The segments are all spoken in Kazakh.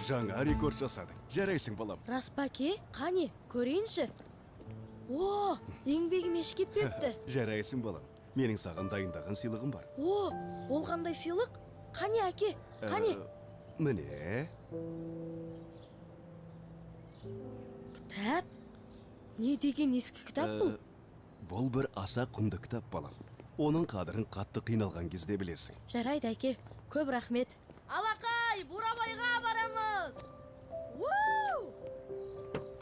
Жаңа рекорд жасадың. Жарайсың, балам. Рас па, әке? Қане, көрейінші. О, еңбегім еш кетпепті. Жарайсың, балам. Менің саған дайындаған сыйлығым бар. О, ол қандай сыйлық? Қане, әке, қане. Міне. Кітап? Не деген ескі кітап бұл? Бұл бір аса құнды кітап, балам. Оның қадірін қатты қиналған кезде білесің. Жарайды, әке, көп рахмет. Алақай, Бурабайға барамыз. Уау!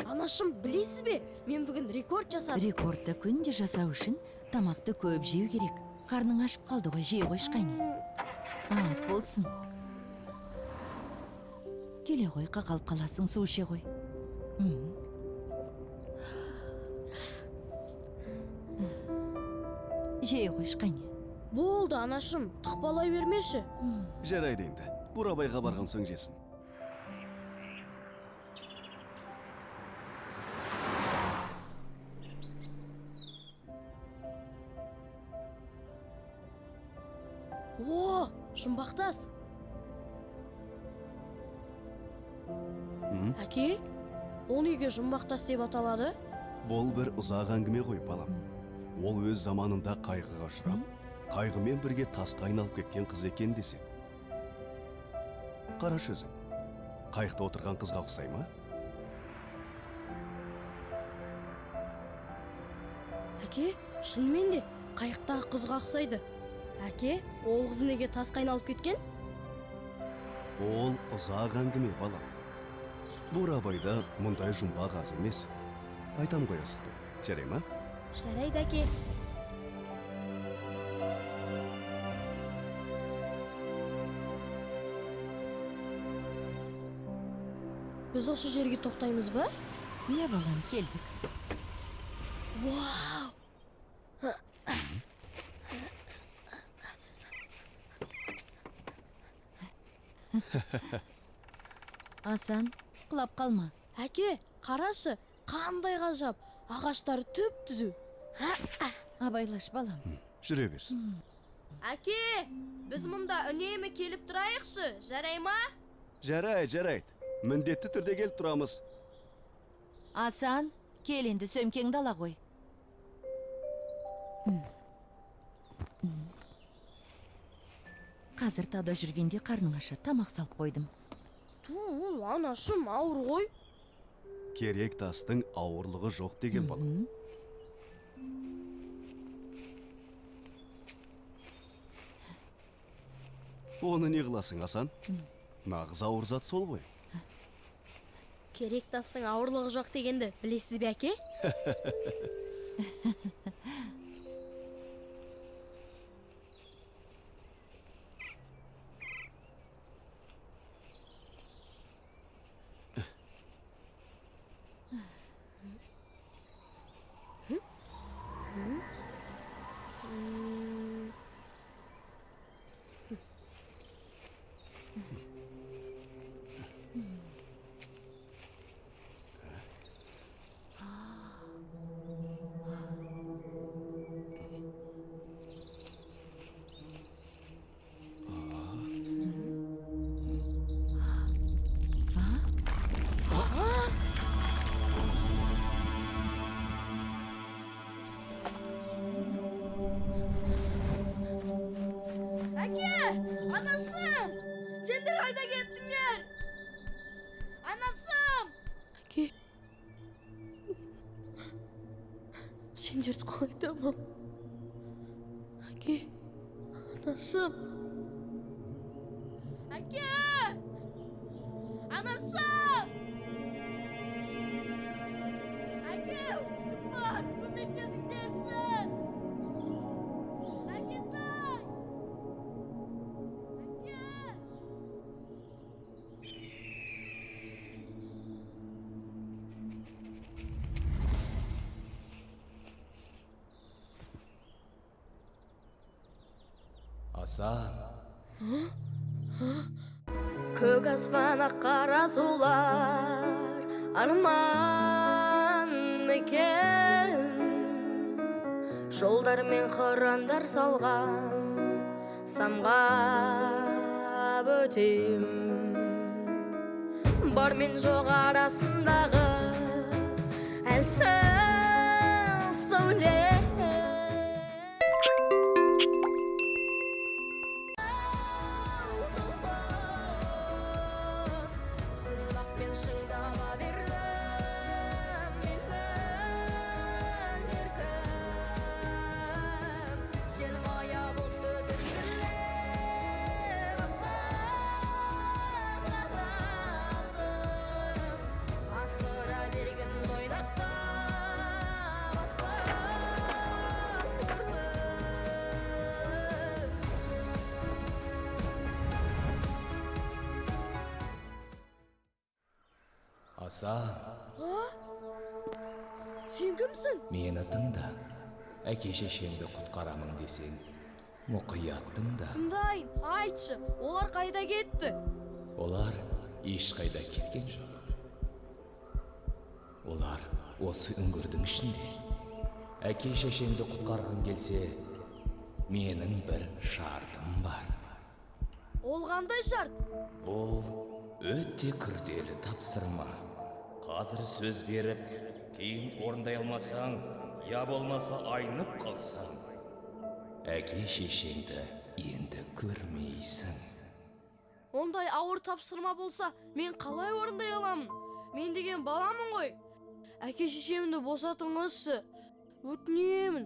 Анашым, білесіз бе, мен бүгін рекорд жасадым. Рекордты күнде жасау үшін тамақты көп жеу керек. Қарның ашып қалды ғой, жей қойшы, қайне. Ас болсын. Келе ғой, қақалып қаласың, су іше ғой. Жей қойшы, қайне. Болды, анашым, тықпалай бермеші. Жарайды енді. Бурабайға барған соң жесін. О, жұмбақтас. Әке, ол неге жұмбақтас деп аталады? Бұл бір ұзақ әңгіме ғой, балам. Ол өз заманында қайғыға ұшырап, қайғымен бірге тасқа айналып кеткен қыз екен деседі. Қарашы өзің. Қайықта отырған қызға ұқсай ма? Әке, шынымен де қайықтағы қызға ұқсайды. Әке, ол қыз неге тасқа айналып кеткен? Ол ұзақ әңгіме, балам. Бурабайда мұндай жұмбақ аз емес. Айтам ғой, асықпай. Жарай ма? Жарайды, әке. Біз осы жерге тоқтаймыз ба? Иә, балам, келдік. Вау! Асан, құлап қалма. Әке, қарашы, қандай ғажап! Ағаштары түп-түзу. Абайлаш, балам. Жүре берсін. Әке, біз мұнда үнемі келіп тұрайықшы, жарай ма? Жарайды, жарайды. Міндетті түрде келіп тұрамыз. Асан, кел енді, сөмкеңді ала ғой. Қазір тауда жүргенде қарның ашады, тамақ салып қойдым. Ту, анашым, ауыр ғой. Керек тастың ауырлығы жоқ деген, балам. Оны не қыласың, Асан? Нағыз ауыр зат сол ғой. Керек тастың ауырлығы жоқ дегенді білесіз бе, әке? Әке, анашым, сендер қайда кеттіңдер? Анашым! Әке, сендерді қалай табам? Әке, анашым. Әке! Анашым! Әке, кім бар? Көмектесіңдерші! Әкетай! Әке! Асан. Көк аспан, ақ қара сулар, арман мекен. Жолдар мен қырандар салған самғап өтем. Бар мен жоқ арасындағы әлсіз сәуле. Сынақпен шыңдала берді менің еркім. Желмая бұлтты дүмбілеп, аппақ қанатым. Асыра берген ойнақтап аспан көркін. Асан, Сен кімсің? мені тыңда. Әке шешеңді құтқарамын десең, мұқият тыңда. Тыңдайын, айтшы, олар қайда кетті? Олар ешқайда кеткен жоқ. Олар осы үңгірдің ішінде. Әке шешеңді құтқарғың келсе, менің бір шартым бар. Ол қандай шарт? Бұл өте күрделі тапсырма. Қазір сөз беріп, кейін орындай алмасаң, я болмаса айнып қалсаң, әке шешеңді енді көрмейсің. Ондай ауыр тапсырма болса, мен қалай орындай аламын? Мен деген баламын ғой. Әке шешемді босатыңызшы. Өтінемін.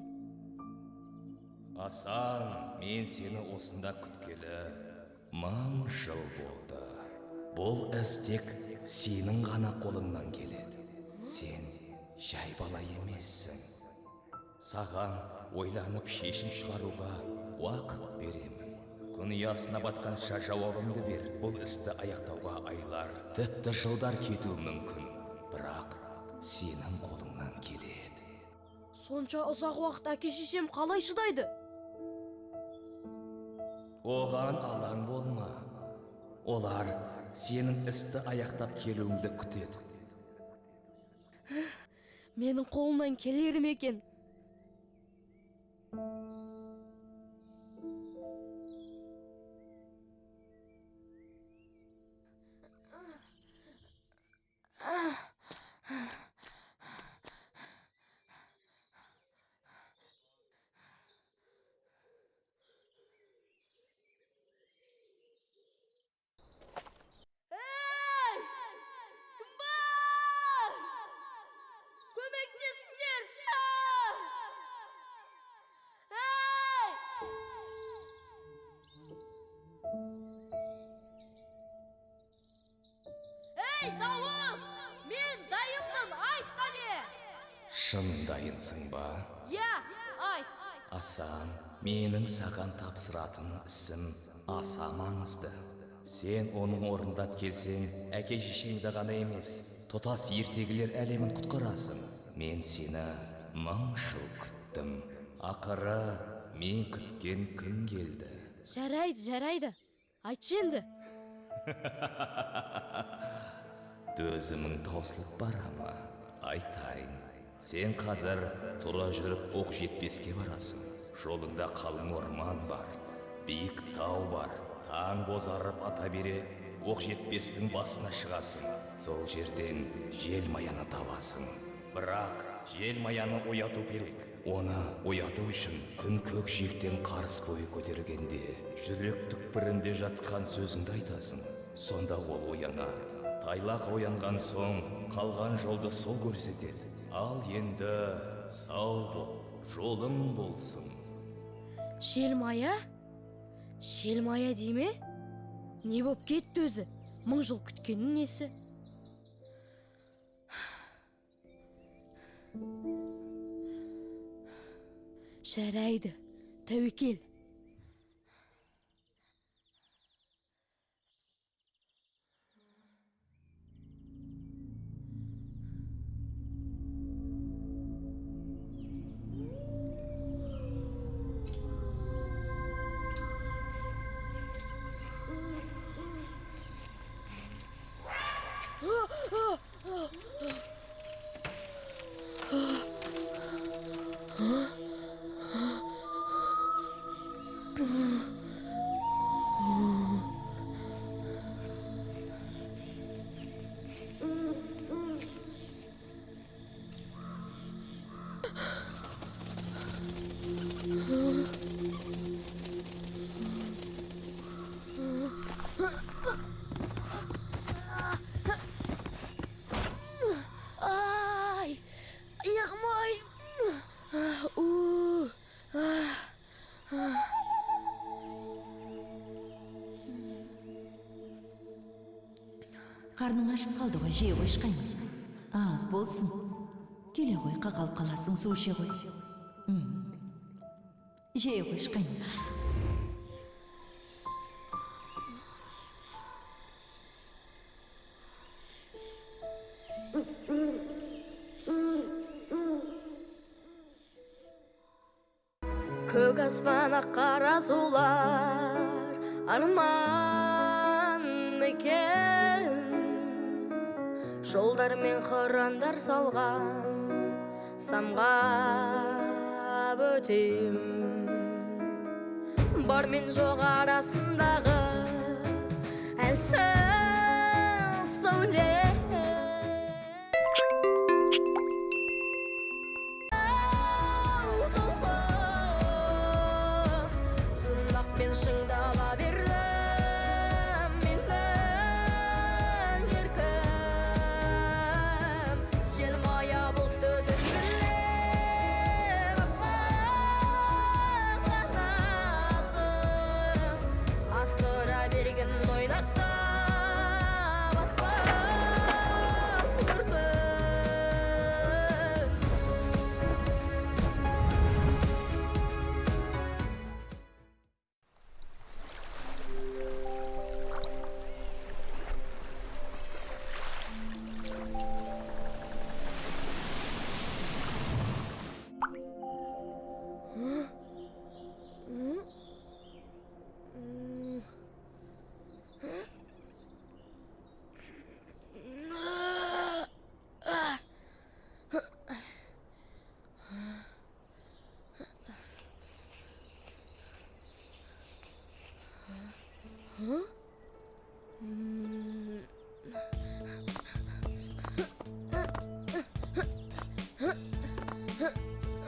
Асан, мен сені осында күткелі мың жыл болды. Бұл іс тек сенің ғана қолыңнан келеді. Сен жай бала емессің. Саған ойланып шешім шығаруға уақыт беремін. Күн ұясына батқанша жауабыңды бер. Бұл істі аяқтауға айлар, тіпті жылдар кетуі мүмкін. Бірақ сенің қолыңнан келеді. Сонша ұзақ уақыт әке шешем қалай шыдайды? Оған алаң болма. Олар сенің істі аяқтап келуіңді күтеді. Менің қолымнан келер ме екен? Ей! Кім бар? Көмектесіңдерші! Ей! Ей, дауыс! Мен дайынмын, айт қане! Шын дайынсың ба? Иә, айт. Асан, менің саған тапсыратын ісім аса маңызды. Сен оның орындап келсең, әке шешеңді ғана емес, тұтас ертегілер әлемін құтқарасың. Мен сені мың жыл күттім. Ақыры мен күткен күн келді. Жарайды, жарайды. Айтшы енді. Төзімің таусылып бара ма? Айтайын. Сен қазір тұра жүріп оқ жетпеске барасың. Жолыңда қалың орман бар, биік тау бар. Таң бозарып ата бере оқ жетпестің басына шығасың. Сол жерден желмаяны табасың. Бірақ желмаяны ояту керек. Оны ояту үшін күн көкжиектен қарыс бойы көтергенде жүрек түкпірінде жатқан сөзіңді айтасың. Сонда ол оянады. Тайлақ оянған соң қалған жолды сол көрсетеді. Ал енді сау бол, жолың болсын. Желмая? Желмая дей ме? Не боп кетті өзі? Мың жыл күткеннің несі? Жарайды, тәуекел. Қарның ашып қалды ғой, жей қойшы, қайным. Аз болсын. Келе ғой, қақалып қаласың, су іше ғой. Жей қойшы, қайным. Көк аспан, ақ қара сулар, арман мекен. Жолдар мен қырандар салған самғап өтем. Бар мен жоқ арасындағы әлсіз сәуле. Толқын сынақпен шыңдала бердім, менің еркім. Желмая бұлтты дүңгірлеп, аппақ қанатым асыра берген, ойнақтап аспан көркін.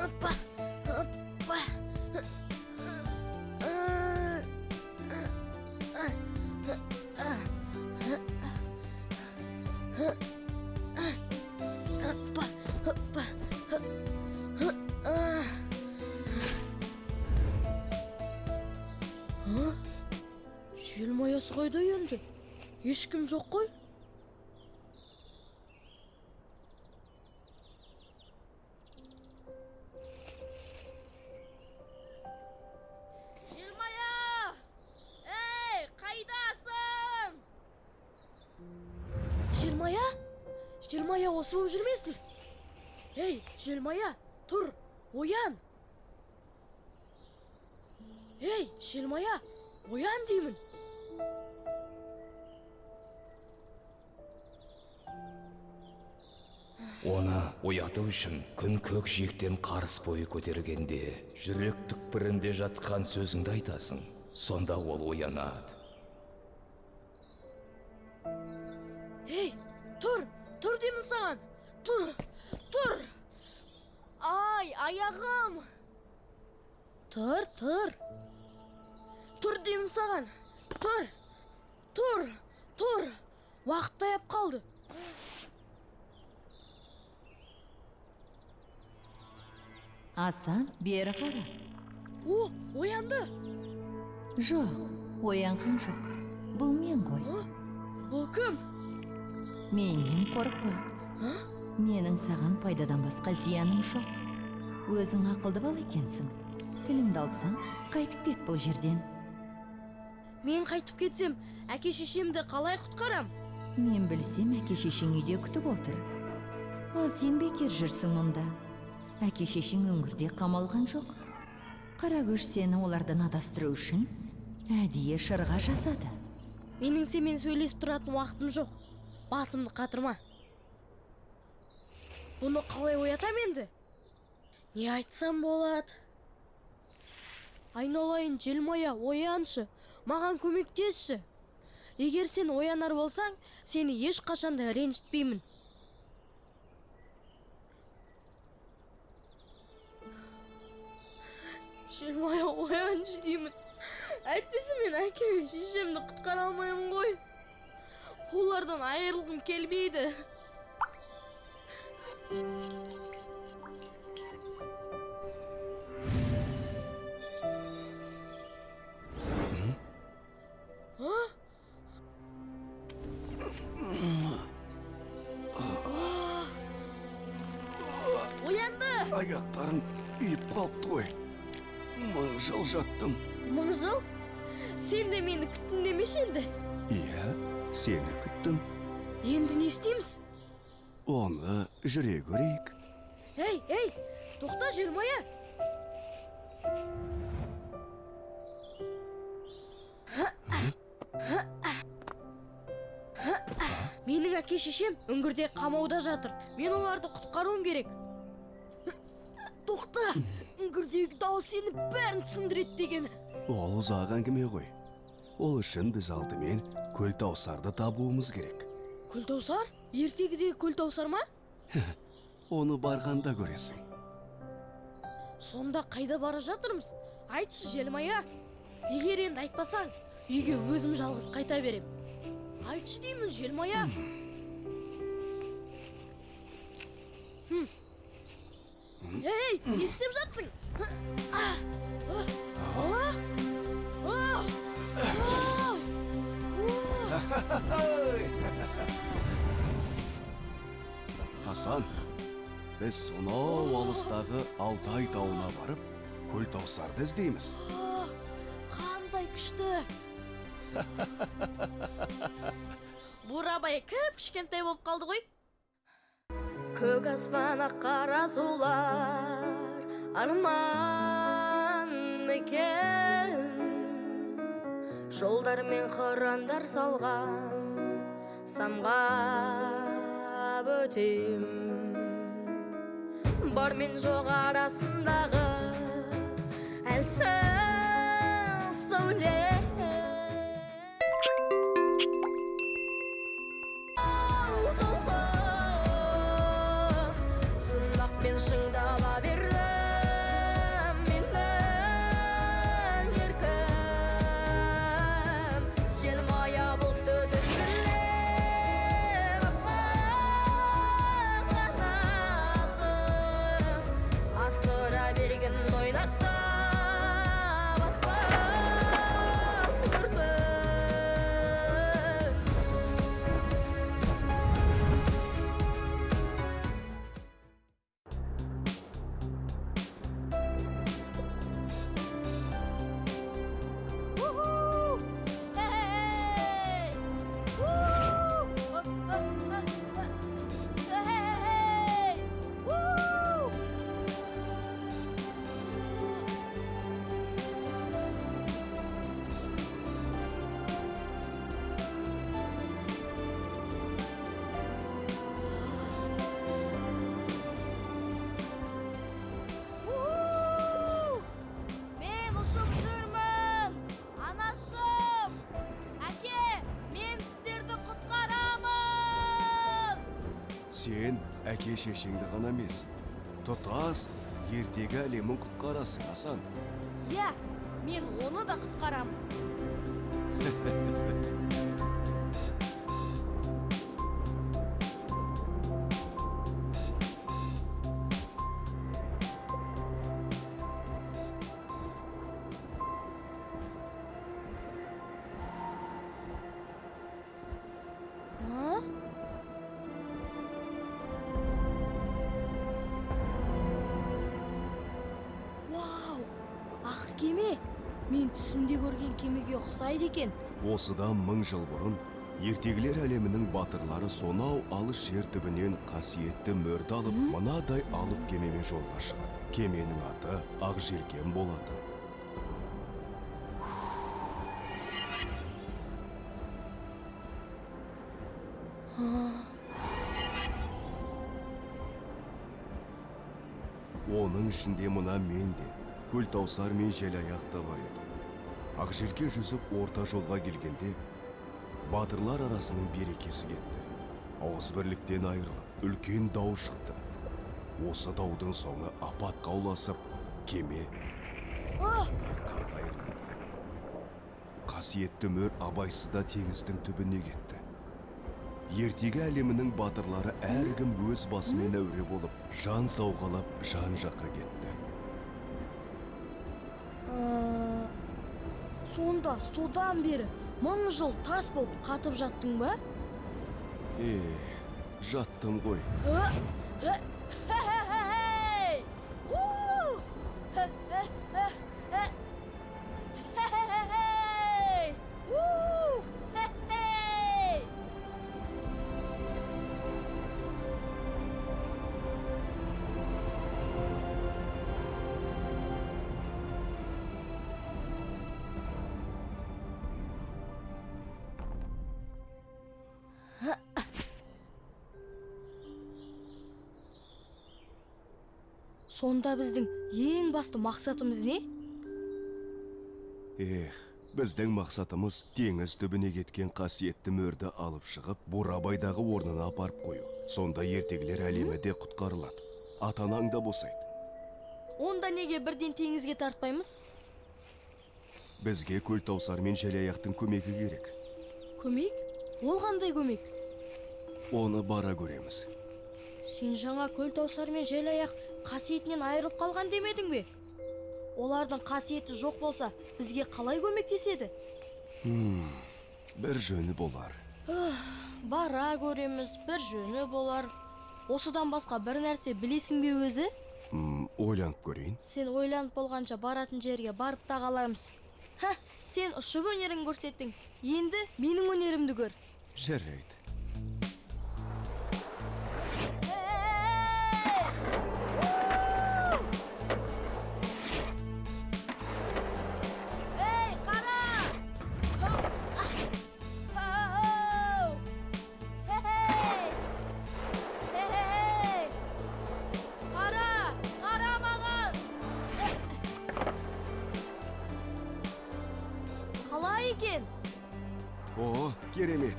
Опа, опа. Опа, опа. А? Желмаясы қайда енді? Ешкім жоқ қой. Желмая! Ей, қайдасың? Желмая? Желмая, осылып жүрмесін. Ей, Желмая, тұр, оян. Ей, Желмая, оян деймін. Оны ояту үшін күн көк жиектен қарыс бойы көтергенде, жүрек түкпірінде жатқан сөзіңді айтасың. Сонда ол оянады. Ей, тұр, тұр деймін саған. Тұр, тұр. Ай, аяғым. Тұр, тұр. Тұр деймін саған. Тұр, тұр, тұр. Уақыт таяп қалды. Асан, бері қара. О, оянды. Жоқ, оянған жоқ. Бұл мен ғой. О, бұл кім? Менен қорықпа. Менің саған пайдадан басқа зияным жоқ. Өзің ақылды бала екенсің. Тілімді алсаң, қайтып кет бұл жерден. Мен қайтып кетсем, әке шешемді қалай құтқарам? Мен білсем, әке шешең үйде күтіп отыр. Ал сен бекер жүрсің мұнда. Әке шешең үңгірде қамалған жоқ. Қаракөш сені олардан адастыру үшін әдейі шырға жасады. Менің сенімен сөйлесіп тұратын уақытым жоқ. Басымды қатырма. Бұны қалай оятам енді? Не айтсам болады? Айналайын Желмая, ояншы. Маған көмектесші. Егер сен оянар болсаң, сені ешқашан да ренжітпеймін. Желмая, ояншы деймін. Әйтпесе мен әке мен шешемді құтқара алмаймын ғой. Олардан айырылғым келмейді. А? Аяқтарым үйіп қалыпты ғой. 1000 жыл жаттым. 1000 жыл? Сен де мені күттің демеші енді? Иә, сені күттім. Енді не істейміз? Оны жүре көрейік. Ей, ей, тоқта, Желмая. Менің әке шешем үңгірде қамауда жатыр. Мен оларды құтқаруым керек. Тоқта, үңгірдегі дау сені бәрін түсіндіреді деген. Ол ұзақ әңгіме ғой. Ол үшін біз алдымен Көлтаусарды табуымыз керек. Көлтаусар? Ертегідегі Көлтаусар ма? Оны барғанда көресің. Сонда қайда бара жатырмыз? Айтшы, Желмая. Егер енді айтпасаң, үйге өзім жалғыз қайта берем. Айтшы деймін, Желмая. Ей, не істеп жатсың? Асан, біз сонау алыстағы Алтай тауына барып, Көлтаусарды іздейміз. Қандай күшті! Бурабай кіп-кішкентай болып қалды ғой. Көк аспан ақ қара сулар, арман мекен. Жолдар мен қырандар салған самғап өтем. Бар мен жоқ арасындағы әлсіз сәуле. Сынақпен шыңдала бердім менің еркім. Желмая бұлтты дүрсілдеп аппақ қанатым. Асыра берген ойнақтап аспан көркін. Мен ұшып жүрмін! Анашым! Әке, мен сіздерді құтқарамын! Сен әке шешеңді ғана емес, тұтас ертегі әлемін құтқарасың, Асан. Иә, мен оны да құтқарамын. А? Вау! Ақ кеме! Мен түсімде көрген кемеге ұқсайды екен. Осыдан 1000 жыл бұрын ертегілер әлемінің батырлары сонау алыс жер түбінен қасиетті мөрді алып, мынадай алып кемемен жолға шығады. Кеменің аты Ақ желкен болатын. Оның ішінде мына мен де, Көлтаусар мен Желаяқ та бар еді. Ақ желкен жүзіп орта жолға келгенде, батырлар арасының берекесі кетті. Ауызбірліктен айырылып, үлкен дау шықты. Осы даудың соңы апатқа ұласып, кеме қақ айырылды. Қасиетті мөр абайсызда теңіздің түбіне кетті. Ертегі әлемінің батырлары әркім өз басымен әуре болып, жан сауғалап жан жаққа кетті. Сонда содан бері 1000 жыл тас болып қатып жаттың ба? Жаттым ғой. Сонда біздің ең басты мақсатымыз не? Эх, біздің мақсатымыз теңіз түбіне кеткен қасиетті мөрді алып шығып, Бурабайдағы орнына апарып қою. Сонда ертегілер әлемі де құтқарылады. Ата-анаң да босайды. Онда неге бірден теңізге тартпаймыз? Бізге Көлтаусар мен Желаяқтың көмегі керек. Көмек? Ол қандай көмек? Оны бара көреміз. Сен жаңа Көлтаусар мен Желаяқ қасиетінен айырылып қалған демедің бе? Олардың қасиеті жоқ болса, бізге қалай көмектеседі? Бір жөні болар. Бара көреміз, бір жөні болар. Осыдан басқа бір нәрсе білесің бе өзі? Ойланып көрейін. Сен ойланып болғанша баратын жерге барып та қалармыз. Ха, сен ұшып өнерін көрсеттің. Енді менің өнерімді көр. Жарайды. Ей, қара! Хау! Хей! Хей! Қара! Қара маған! Қалай екен? О, керемет.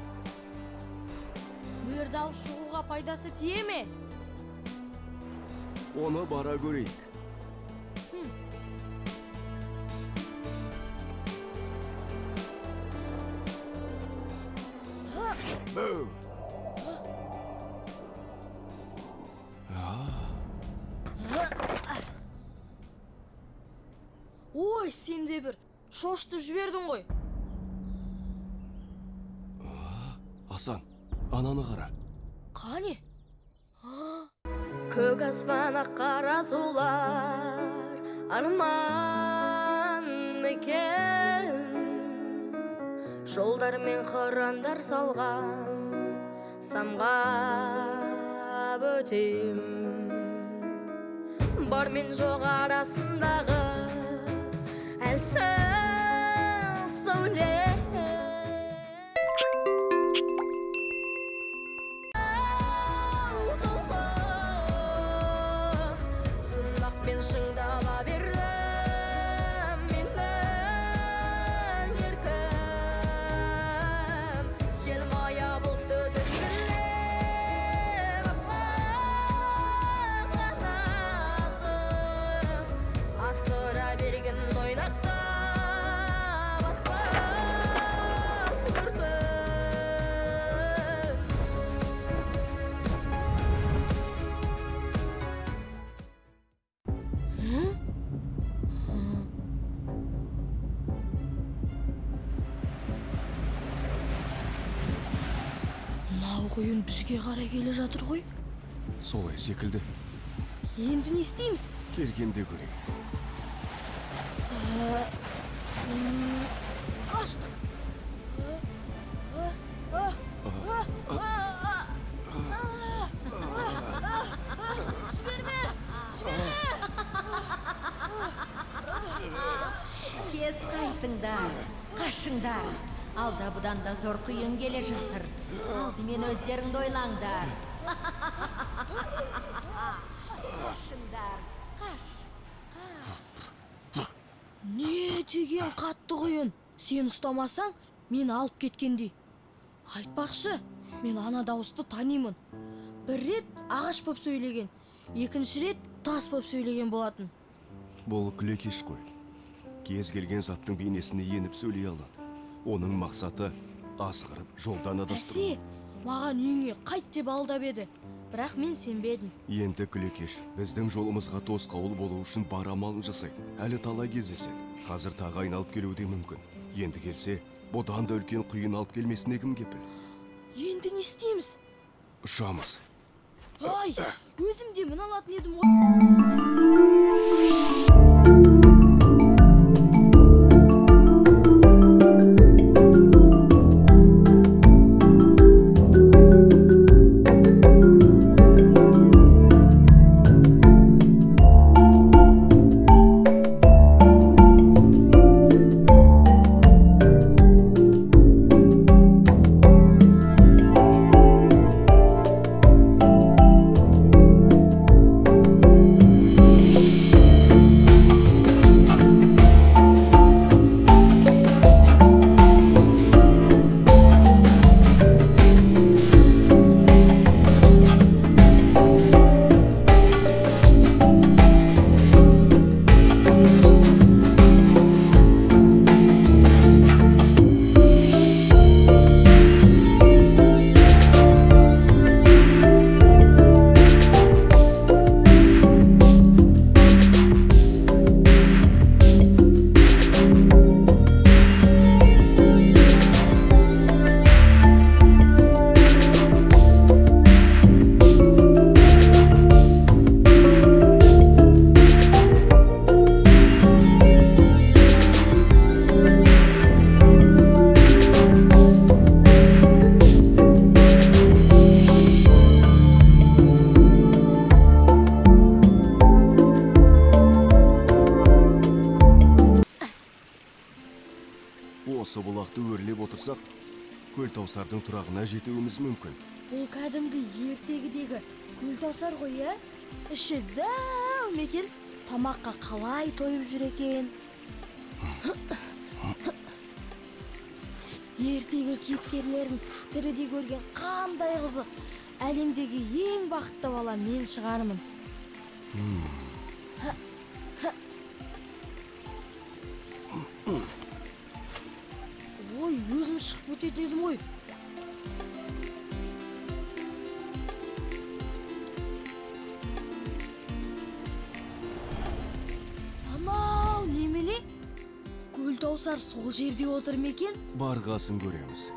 Мөрді алып шығуға пайдасы тие ме? Оны бара көрейік. Бу! Ой, сен де бір шошытып жібердің ғой. Асан, ананы қара. Қане? Көк аспан ақ қара сулар, арман мекен. Жолдар мен қырандар салған самғап өтем. Бар мен жоқ арасындағы әлсіз сәуле. Толқын сынақпен шыңдала бердім, менің еркім. Желмая бұлтты түрткілеп, аппақ қанатым асыра берген ойнақтап аспан көркін. Мынау құйын бізге қарай келе жатыр ғой. Солай секілді. Енді не істейміз? Келгенде көрейік. Қаштық. Жіберме! Тез қайтыңдар, қашыңдар. Алда бұдан да зор құйын келе жатыр. Алдымен өздеріңді ойлаңдар. Қашыңдар, қаш. Не деген қатты құйын! Сен ұстамасаң, мені алып кеткендей. Айтпақшы, мен ана дауысты танимын. Бір рет ағаш боп сөйлеген, екінші рет тас боп сөйлеген болатын. Бұл күлекеш қой. Кез келген заттың бейнесіне еніп сөйлей алады. Оның мақсаты азғырып жолдан адастыру. Әсе, маған үйіңе қайт деп алдап еді, бірақ мен сенбедім. Енді күлекеш біздің жолымызға тосқауыл болу үшін бар амалын жасайды. Әлі талай кездеседі. Қазір тағы айналып келуі де мүмкін. Енді келсе, бұдан да үлкен құйын алып келмесіне кім кепіл? Енді не істейміз? Ұшамыз. Ай, өзім де міне алатын едім ғой. отырсақ, Көлтаусардың тұрағына жетуіміз мүмкін. Бұл кәдімгі ертегідегі Көлтаусар ғой, иә? Іші дәу мекен, тамаққа қалай тойып жүр екен? Ертегі кейіпкерлерін тіріде көрген қандай қызық! Әлемдегі ең бақытты бала мен шығармын. Ой, өзім шығып кететін едім ғой. Анау немене? Көлтаусар сол жерде отыр ма екен? Барғасын көреміз.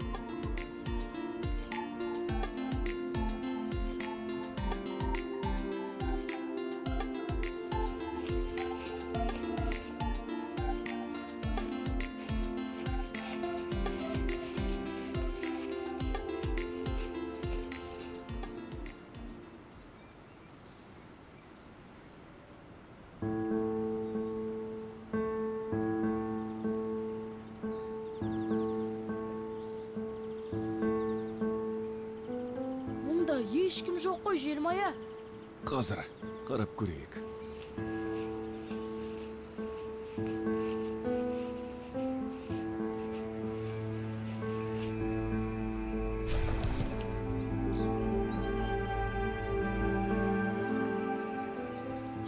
Мұнда ешкім жоқ қой, Желмая. Қазір қарап көрейік.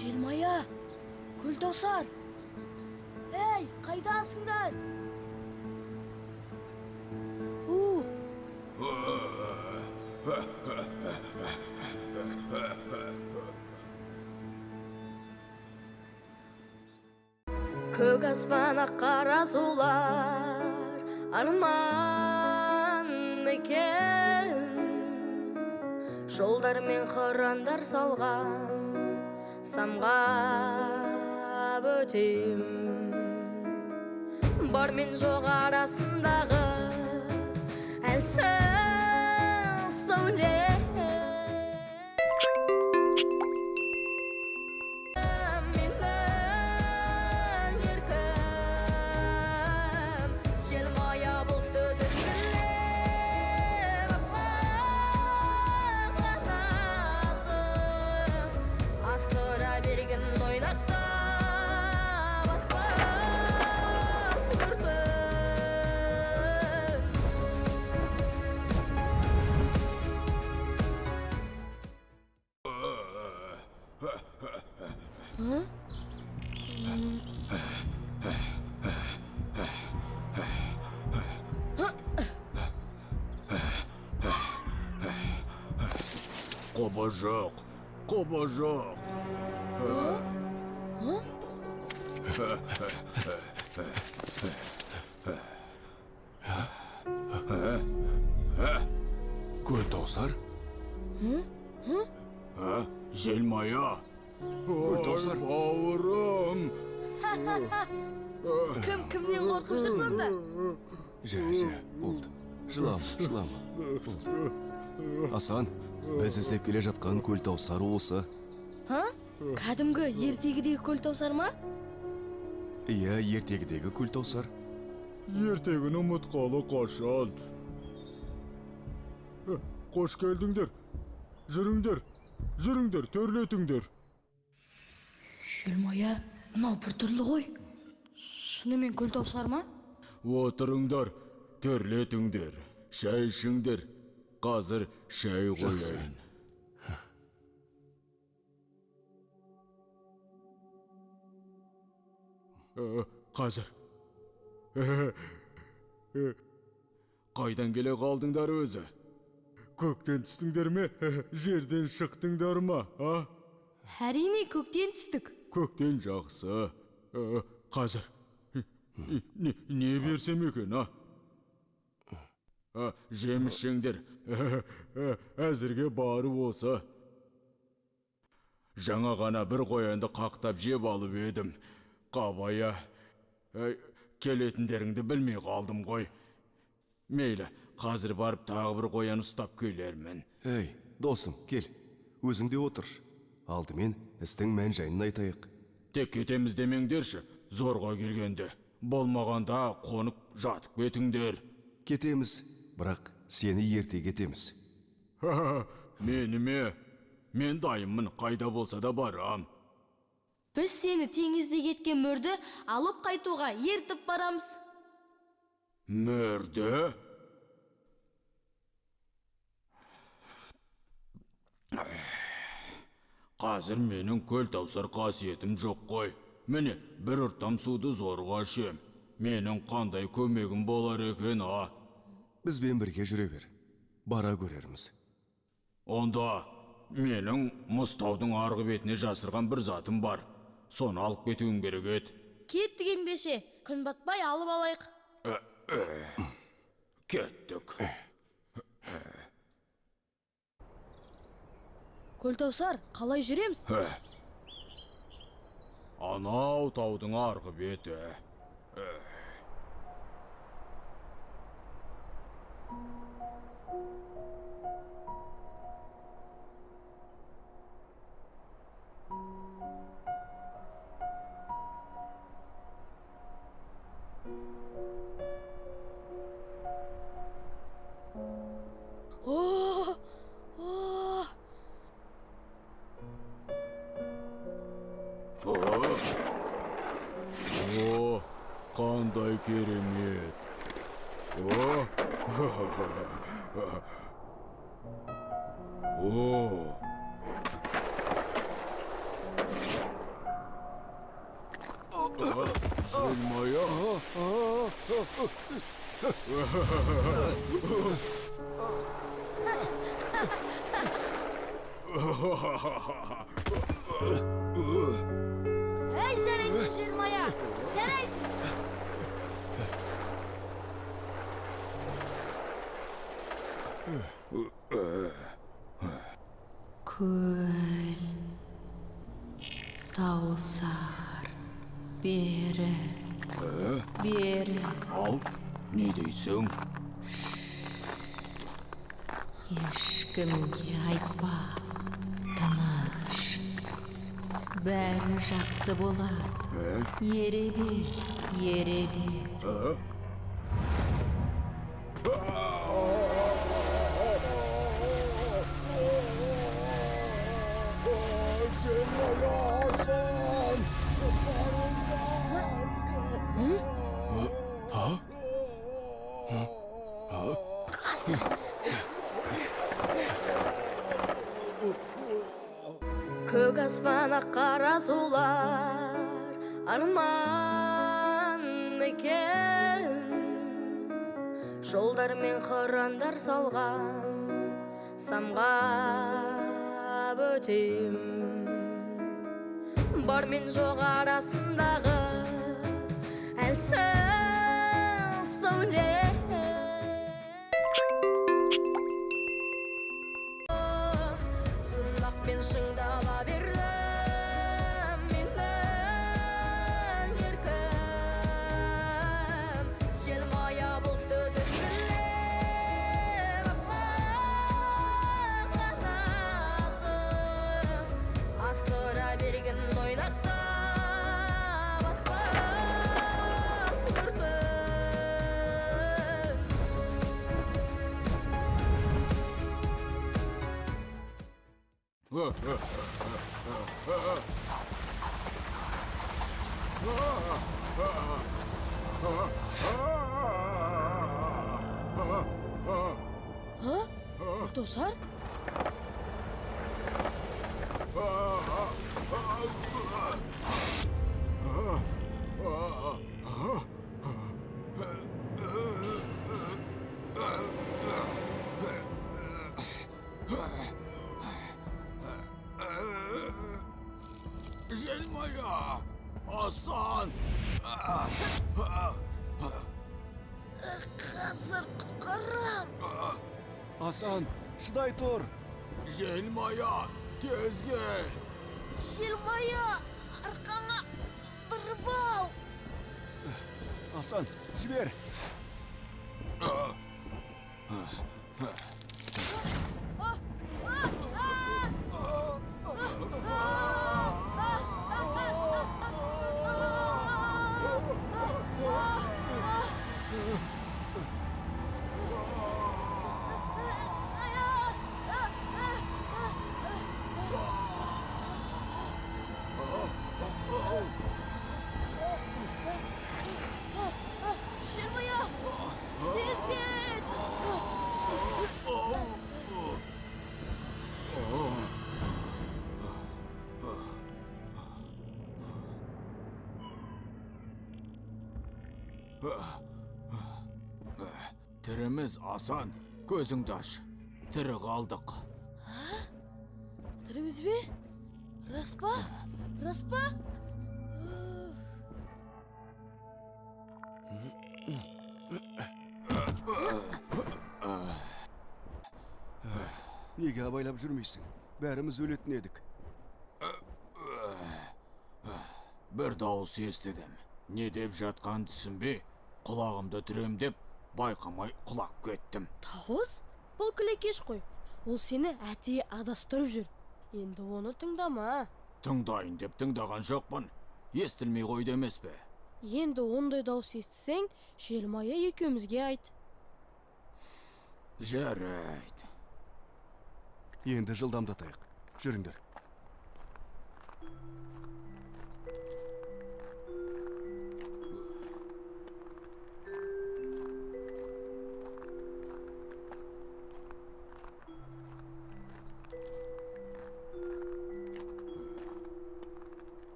Желмая, Көлтаусар. Ей, қайдасыңдар? У, Көк аспан, ақ қара сулар, арман мекен. Жолдар мен қырандар салған самғап өтем. Бар мен жоқ арасындағы әлсіз сәуле. Менің еркім, желмая бұлтты дүрсілдеп, аппақ қанатым асыра берген ойнақтап аспан көркін. Құбыжық, құбыжық. Көлтаусар? Желмая. Көлтаусар. Ой, бауырым. Кім кімнен қорқып жүр сонда? Жә, жә, болды. Жылама, жылама. Болды. Асан, біз іздеп келе жатқан Көлтаусар осы. Ха? Кәдімгі ертегідегі Көлтаусар ма? Иә, ертегідегі Көлтаусар. Ертегіні ұмытқалы қашан. Қош келдіңдер. Жүріңдер, жүріңдер, төрлетіңдер. Желмая, мынау біртүрлі ғой. Шынымен Көлтаусар ма? Отырыңдар, төрлетіңдер, шай ішіңдер. Қазір шай Жақсы. қояйын. Қазір. Қайдан келе қалдыңдар өзі? Көктен түстіңдер ме? Жерден шықтыңдар ма? А? Әрине, көктен түстік. Көктен жақсы. Қазір. Не берсем екен, а? Жеміс жеңдер. Әзірге бары осы. Жаңа ғана бір қоянды қақтап жеп алып едім. Қабая, келетіндеріңді білмей қалдым ғой. Мейлі, қазір барып тағы бір қоян ұстап келермін. Әй, досым, кел. Өзің де отыршы. Алдымен істің мән жайын айтайық. Тек кетеміз демеңдерші, зорға келгенде. Болмағанда қонып жатып кетіңдер. Кетеміз, бірақ сені ерте кетеміз. Мені ме? Мен дайынмын, қайда болса да барам. Біз сені теңізде кеткен мөрді алып қайтуға ертіп барамыз. Мөрді? Қазір менің көл таусар қасиетім жоқ қой. Міне, бір ұрттам суды зорға ішем. Менің қандай көмегім болар екен, а? Бізбен бірге жүре бер. Бара көрерміз. Онда менің мұзтаудың арғы бетіне жасырған бір затым бар. Соны алып кетуім керек еді. Кеттік ендеше, күн батпай алып алайық. Кеттік. Көлтаусар, қалай жүреміз? Анау таудың арғы беті. О, о, О, қандай керемет. О, о, Желмая. Әй, жарайсың, Желмая, жарайсың. Көл таусар, бері, бері. Ал, не дейсің? Ешкімге айтпа, тыныш. Бәрі жақсы болады. Ере бер, ере бер. Желмая, Асан! Көк аспан ақ қара сулар арман мекен, жолдар мен қырандар салған самғап өтем. Бар мен жоқ арасындағы әлсіз сәуле. Сынақпен шыңдала бердім менің еркім. Желмая бұлтты тізгіндеп, аппақ қанатым асыра берген ойнақтап аспан көркін. А? Көлтаусар? Желмая! Асан! Қазір құтқарам. Асан, шыдай тұр. Желмая, тез кел! Желмая, арқаңа қондырып ал. Асан, жібер. Тіріміз, Асан, көзіңді аш. Тірі қалдық. Тіріміз бе? Рас па? Рас па? Неге абайлап жүрмейсің? Бәріміз өлетін едік. Бір дауыс естідім. Не деп жатқанын түсінбей, құлағымды түрем деп байқамай құлап кеттім. Дауыс? Бұл күлекеш қой. Ол сені әдейі адастырып жүр. Енді оны тыңдама. Тыңдайын деп тыңдаған жоқпын. Естілмей қойды емес пе? Енді ондай дауыс естісең, Желмая екеумізге айт. Жарайды. Енді жылдамдатайық. Жүріңдер.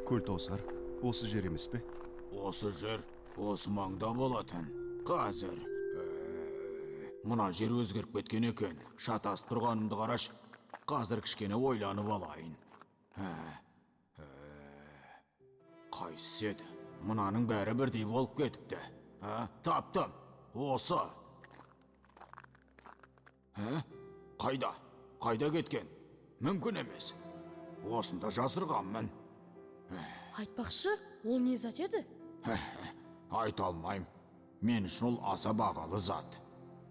Көлтауысар осы жер емес пе? Осы жер, осы маңда болатын. Қазір. Мына жер өзгеріп кеткен екен. Шатасып тұрғанымды қараш. Қазір кішкене ойланып алайын. Қайсысы еді? Мынаның бәрі бірдей болып кетіпті. Таптым. Осы. Қайда? Қайда кеткен? Мүмкін емес. Осында жасырғанмын. Айтпақшы, ол не зат еді? Айта алмаймын. Мен үшін ол аса бағалы зат.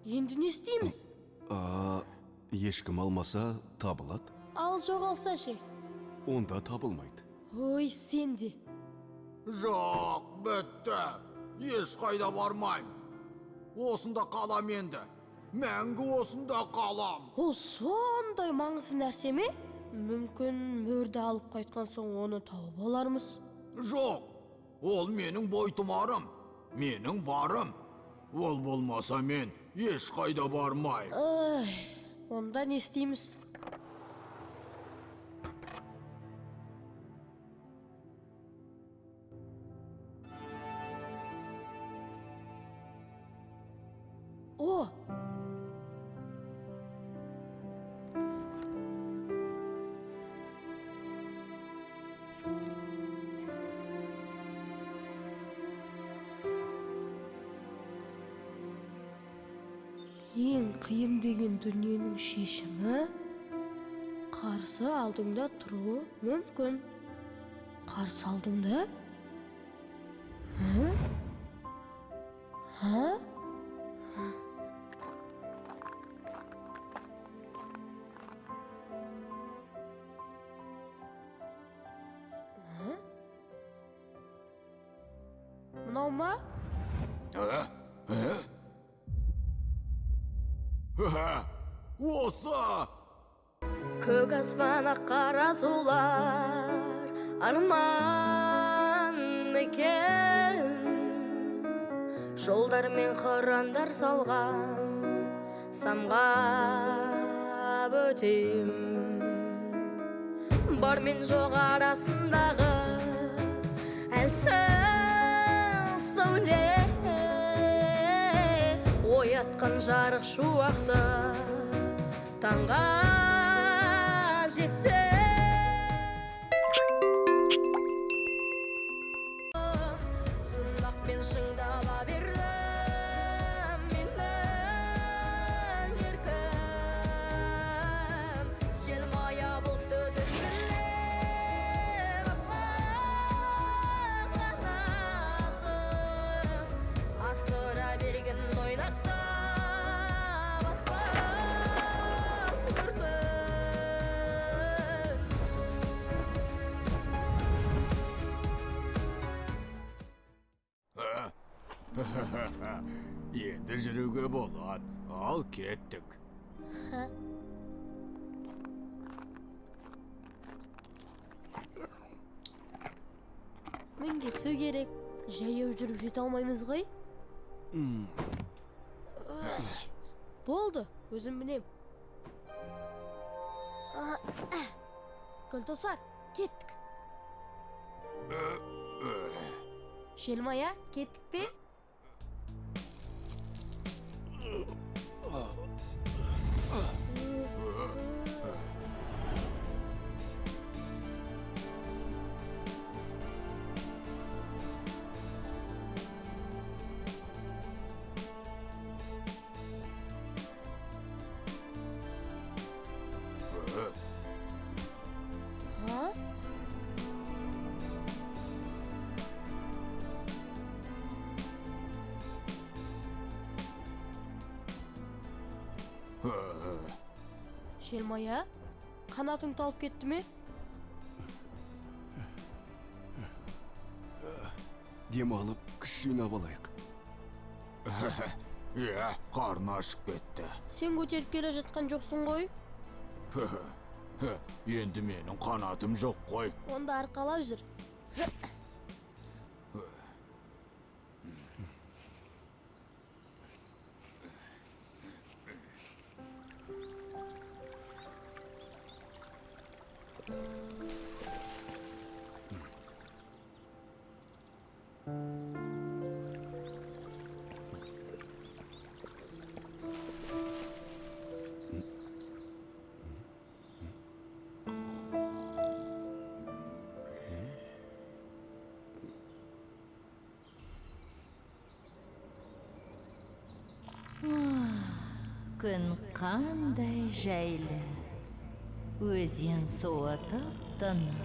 Енді не істейміз? Ешкім алмаса табылады. Ал жоғалса ше? Онда табылмайды. Ой, сен де. Жоқ, бітті. Ешқайда бармаймын. Осында қалам енді. Мәңгі осында қалам. Ол сондай маңызды нәрсе ме? Мүмкін мөрді алып қайтқан соң оны тауып алармыз. Жоқ, ол менің бойтұмарым, менің барым. Ол болмаса мен ешқайда бармаймын. Ай, онда не істейміз? О! Ең қиын деген дүниенің шешімі қарсы алдыңда тұруы мүмкін. Қарсы алдыңда? Ә? Ә? Мынау ма? Ә? Ә? Осы! Көк аспан ақ қара сулар арман мекен, жолдар мен қырандар салған самғап өтем. Бар мен жоқ арасындағы әлсіз сәуле оятқан жарық шуақты таңға жетсе. Сынақпен шыңдала бердім менің еркім. Желмая бұлтты түрткілеп аппақ қанатым. Асыра берген ойнақтап аспан көркін. Енді жүруге болады. Ал кеттік. Мінгесу керек. Жаяу жүріп жете алмаймыз ғой. Болды, өзім білем. Көлтауысар, кеттік. Желмая, кеттік пе? А? Желмая, қанатың талып кетті ме? Демалып, күш жинап алайық. Иә, қарны ашып кетті. Сен көтеріп келе жатқан жоқсың ғой. Енді менің қанатым жоқ қой. Онда арқалап жүр. Күн қандай жайлы. Өзен суы тып-тынық.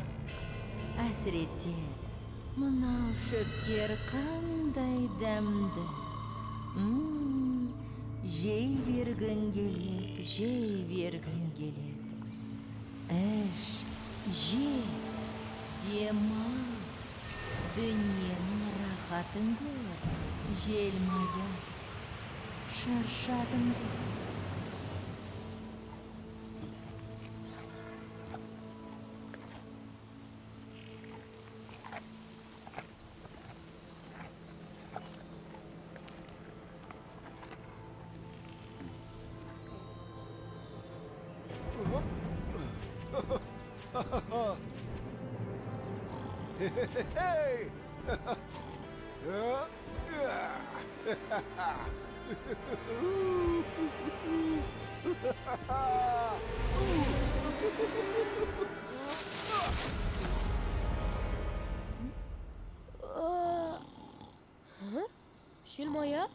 Әсіресе мынау шөптер қандай дәмді. Жей бергің келеді, жей бергің келеді. Іш, же, демал, дүниенің рахатын көр, Желмая. Шаршадың ғой. Желмая?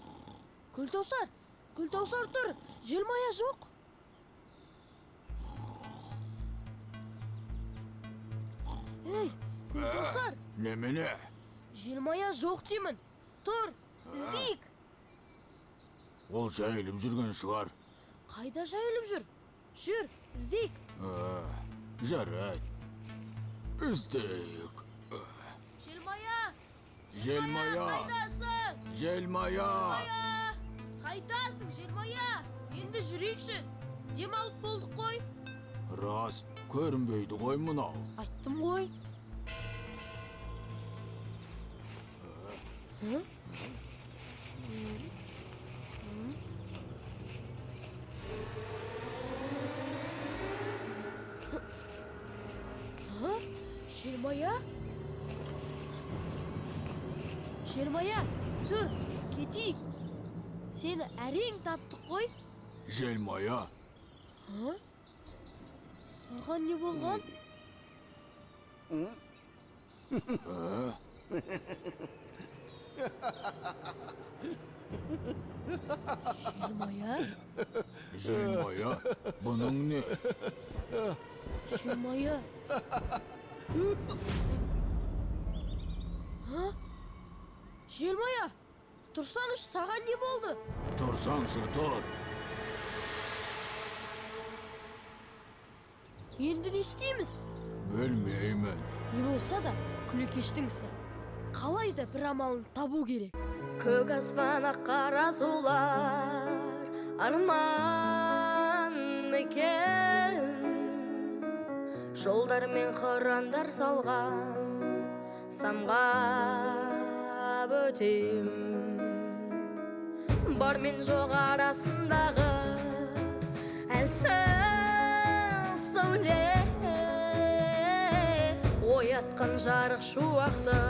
Күлтаусар! Күлтаусар, тұр! Желмая жоқ! Ей, Күлтаусар! Немене? Желмая жоқ деймін! Тұр, іздейік! Ол жайылып жүрген шығар. Қайда жайылып жүр? Жүр, іздейік! Жарайды. Іздейік. Желмая! Желмая! Қайдасың? Желмая! Қайдасың, Желмая? Енді жүрейікші. Демалып болдық қой. Рас, көрінбейді ғой мынау. Айттым ғой. Желмая? Желмая, тұр, кетейік. Сені әрең таптық қой. Желмая, Саған не болған? Желмая? Желмая, бұның не? Желмая? Желмая, тұрсаңшы, саған не болды? Тұрсаңшы, тұр. Енді не істейміз? Білмеймін. Не болса да, Күлекештің ісі. Қалай да бір амалын табу керек. Көк аспан, ақ қара сулар, арман мекен. Жолдар мен қырандар салған самғап өтем. Бар мен жоқ арасындағы әлсіз сәуле оятқан жарық шуақты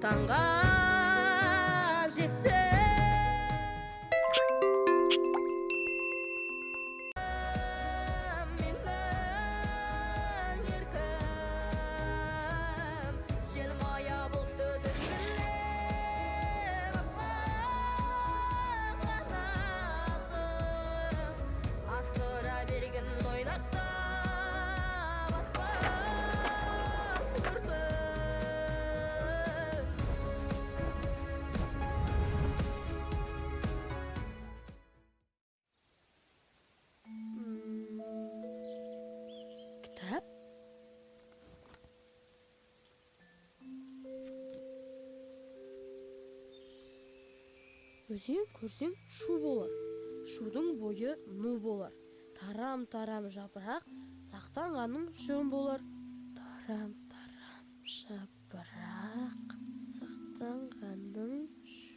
Отанға жетсем. Менің еркім желмая бұлтты тізгіндеп, аппақ қанатым асыра берген ойнақтап аспан көркін. Кітап? Өзен көрсең, шу болар, шудың бойы ну болар, тарам тарам жапырақ сақтанғаның жөн болар. Тарам тарам жапырақ сақтанғаның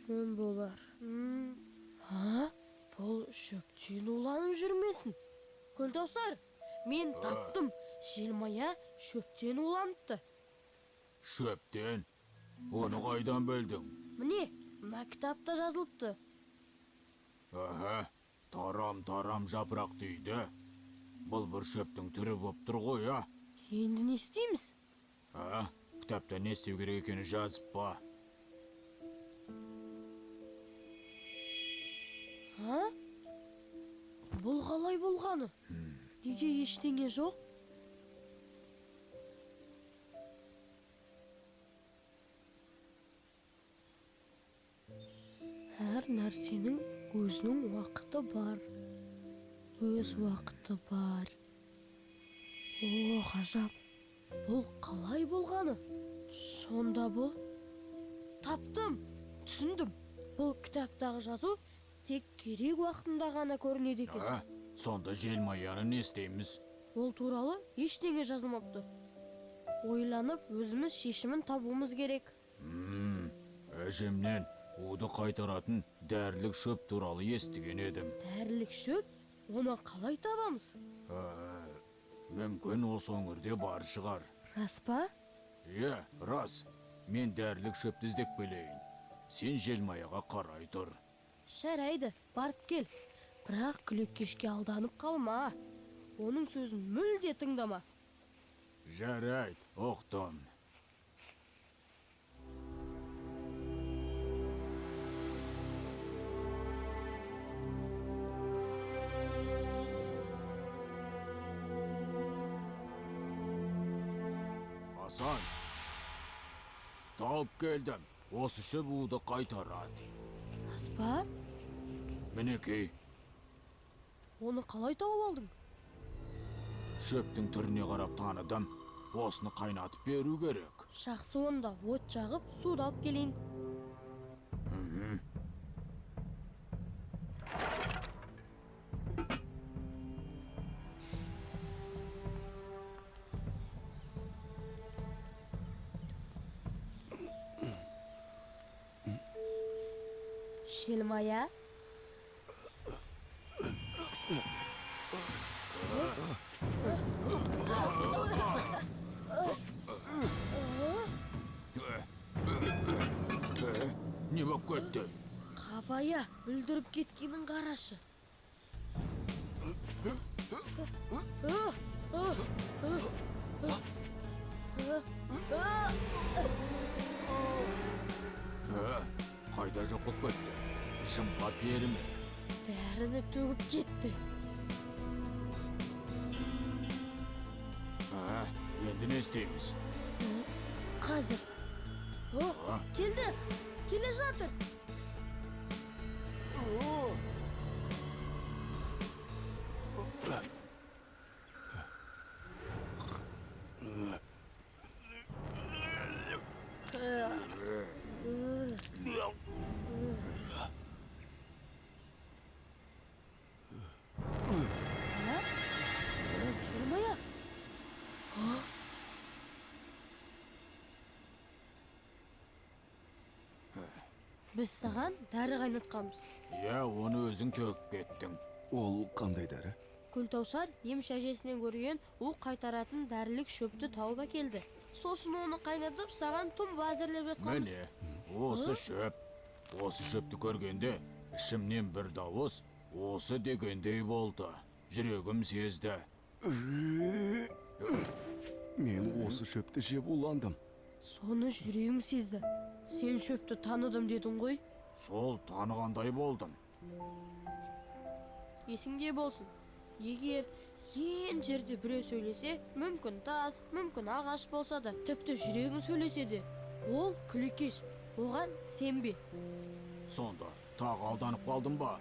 жөн болар. А, бұл шөптен уланып жүрмесін. Көлтаусар, мен таптым, желмая шөптен уланыпты. Шөптен? Оны қайдан білдің? Міне, мына кітапта жазылыпты. Аха, тарам тарам жапырақ дейді. Бұл бір шөптің түрі боп тұр ғой, а? Енді не істейміз? А, кітапта не істеу керек екенін жазып па? А? Бұл қалай болғаны? Неге ештеңе жоқ? Әр нәрсенің өзінің уақыты бар. Өз уақыты бар. О, ғажап. Бұл қалай болғаны? Сонда бұл... Таптым, түсіндім. Бұл кітаптағы жазу тек керек уақытында ғана көрінеді екен. А, сонда желмаяны не істейміз? Ол туралы ештеңе жазылмапты. Ойланып, өзіміз шешімін табуымыз керек. Әжемнен уды қайтаратын дәрілік шөп туралы естіген едім. Дәрілік шөп? Оны қалай табамыз? Мүмкін осы өңірде бар шығар. Рас па? Иә, рас. Мен дәрілік шөпті іздеп келейін. Сен желмаяға қарай тұр. Жарайды, барып кел. Бірақ күлеккешке алданып қалма. Оның сөзін мүлде тыңдама. Жарайды, ұқтым. Асан, тауып келдім. Осы шөп уды қайтарады. Рас па? Мінекей. Оны қалай тауып алдың? Шөптің түріне қарап таныдым. Осыны қайнатып беру керек. Жақсы, онда от жағып, суды алып келейін. Желмая? Не болып кетті? Қабая, бүлдіріп кеткенін қарашы. Қайда жоқ болып кетті? Жымға пері ме? Дәріні төгіп кетті. Енді не істейміз? Қазір. О, келді. Келе жатыр. Желмая. Біз саған дәрі қайнатқанбыз. Иә, оны өзің төгіп кеттің. Ол қандай дәрі? Көлтаусар емші әжесінен көрген у қайтаратын дәрілік шөпті тауып әкелді. Сосын оны қайнатып, саған тұнба әзірлеп жатқанбыз. Міне, Осы шөп. Осы шөпті көргенде ішімнен бір дауыс осы дегендей болды. Жүрегім сезді. Мен осы шөпті жеп уландым. Соны жүрегім сезді. Сен шөпті таныдым дедің ғой. Сол танығандай болдым. Есіңде болсын. Егер ен жерде біреу сөйлесе, мүмкін тас, мүмкін ағаш болса да, тіпті жүрегің сөйлесе де, ол күлекеш, оған сенбе. Сонда тағы алданып қалдым ба?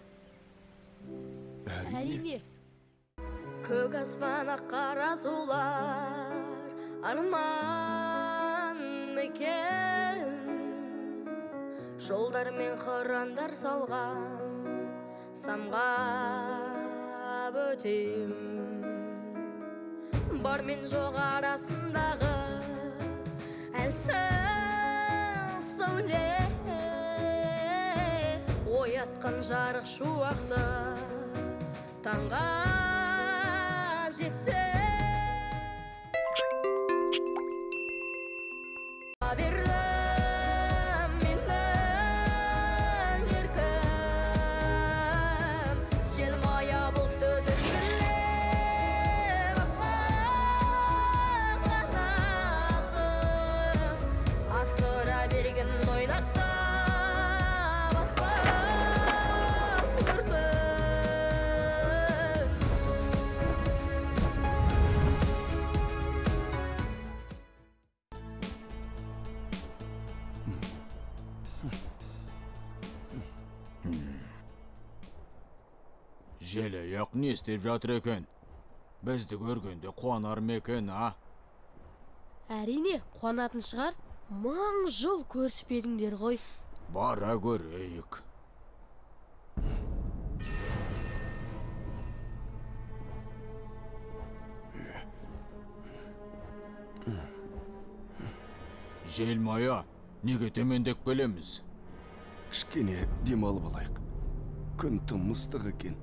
Әрине. Көк аспан ақ қара сулар, арман мекен. Жолдар мен қырандар салған самғап өтем. Бар мен жоқ арасындағы әлсіз сәуле оятқан жарық шуақты таңға жетсе. Бердім менің еркім, желмая бұлтты тізгіндеп аппақ қанатым. Асыра берген ойнақтап аспан көркін. Желаяқ не істеп жатыр екен? Бізді көргенде қуанар ма екен, а? Әрине, қуанатын шығар. 1000 жыл көрісіп едіңдер ғой. Бара көрейік. Желмая, неге төмендеп келеміз? Кішкене демалып алайық. Күн тым ыстық екен.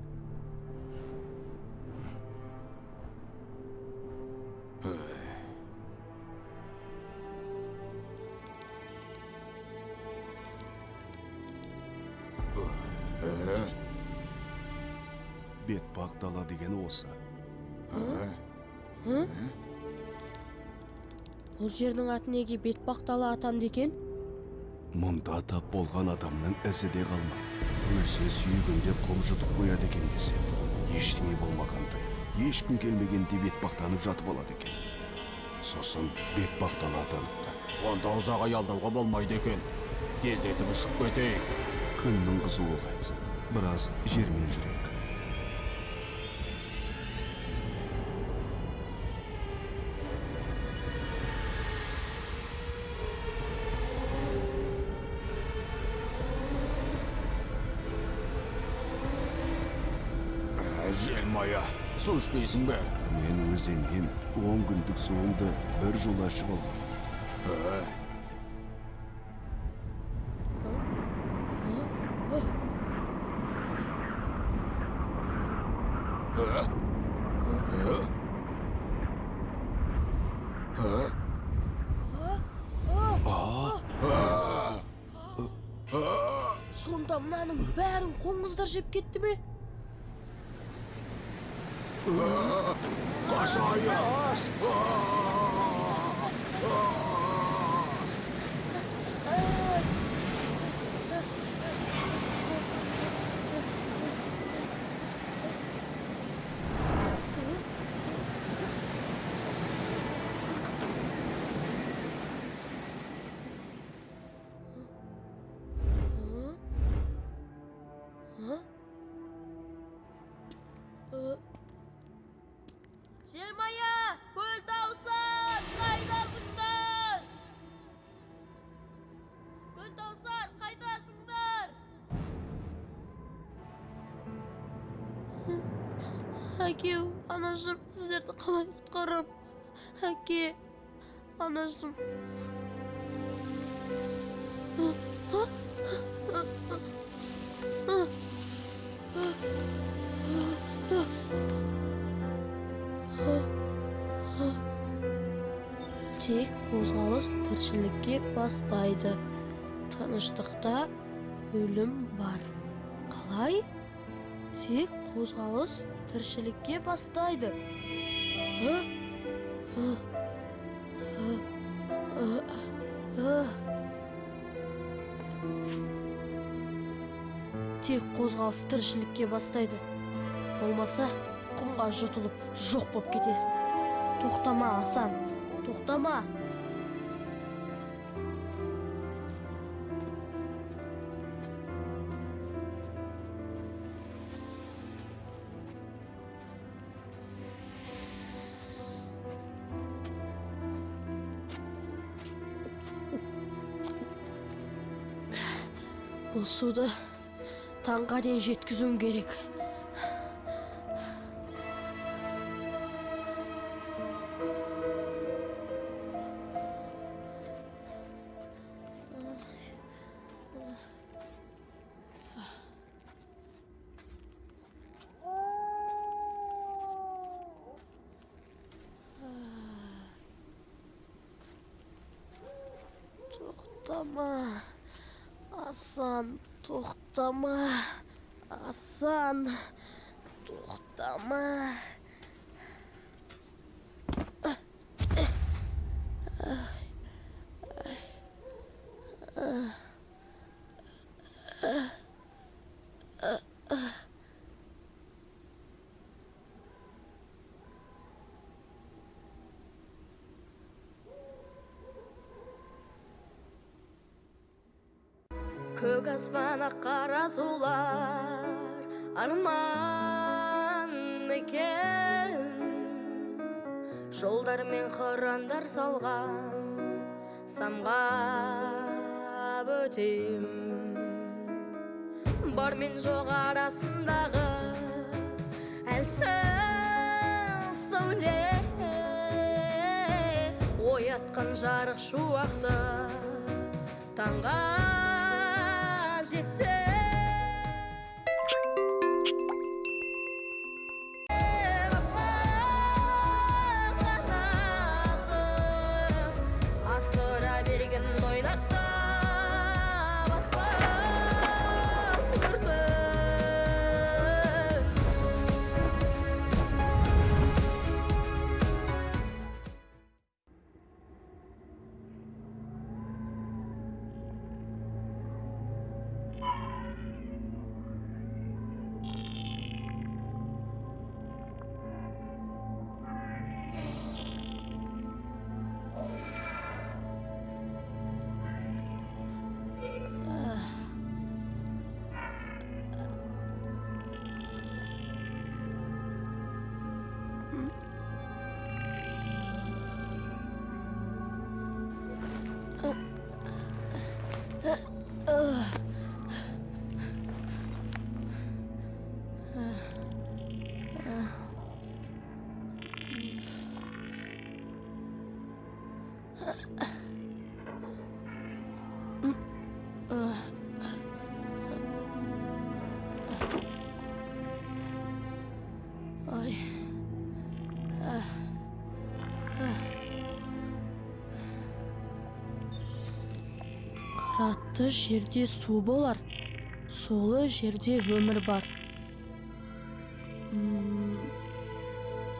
Бетпақ дала деген осы. Бұл жердің аты неге Бетпақ дала атанды екен? Мұнда тап болған адамның ізі де қалмайды. Өлсе сүйегінде құм жұтып қояды екен десе, ештеңе болмағандай, ешкім келмегенде бетпақтанып жатып алады екен. Сосын Бетпақ дала атаныпты. Онда ұзақ аялдауға болмайды екен. Тездетіп ұшып кетейік. Күннің қызуы қайтсын. Біраз жермен жүрейік. Желмая, су ішпейсің бе? Мен өзеннен 10 күндік суымды бір жола ішіп алғам. Сонда мынаның бәрін қоңыздар жеп кетті ме? Қашайық! Желмая, көл тауысар, қайдасыңдар? Көл тауысар, қайдасыңдар? Әке, анашым, сіздерді қалай құтқарам? Әке, анашым. Тек қозғалыс тіршілікке бастайды. Тыныштықта өлім бар. Қалай? Тек қозғалыс тіршілікке бастайды. Ы? Ы? Ы? Ы? Ы? Тек қозғалыс тіршілікке бастайды. Болмаса, құмға жұтылып, жоқ боп кетесің. Тоқтама, Асан, тоқтама. Бұл суды таңға дейін жеткізуім керек. Тоқтама, Асан, тоқтама. Асан, тоқтама. Көк аспан, ақ қара сулар, арман мекен. Жолдар мен қырандар салған самғап өтем. Бар мен жоқ арасындағы әлсіз сәуле оятқан жарық шуақты таңға жетсе. Қанатым асыра берген ойнақтап аспан көркін. Ай. Қыратты жерде су болар, сулы жерде өмір бар.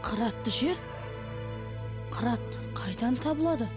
Қыратты жер? Қырат қайдан табылады?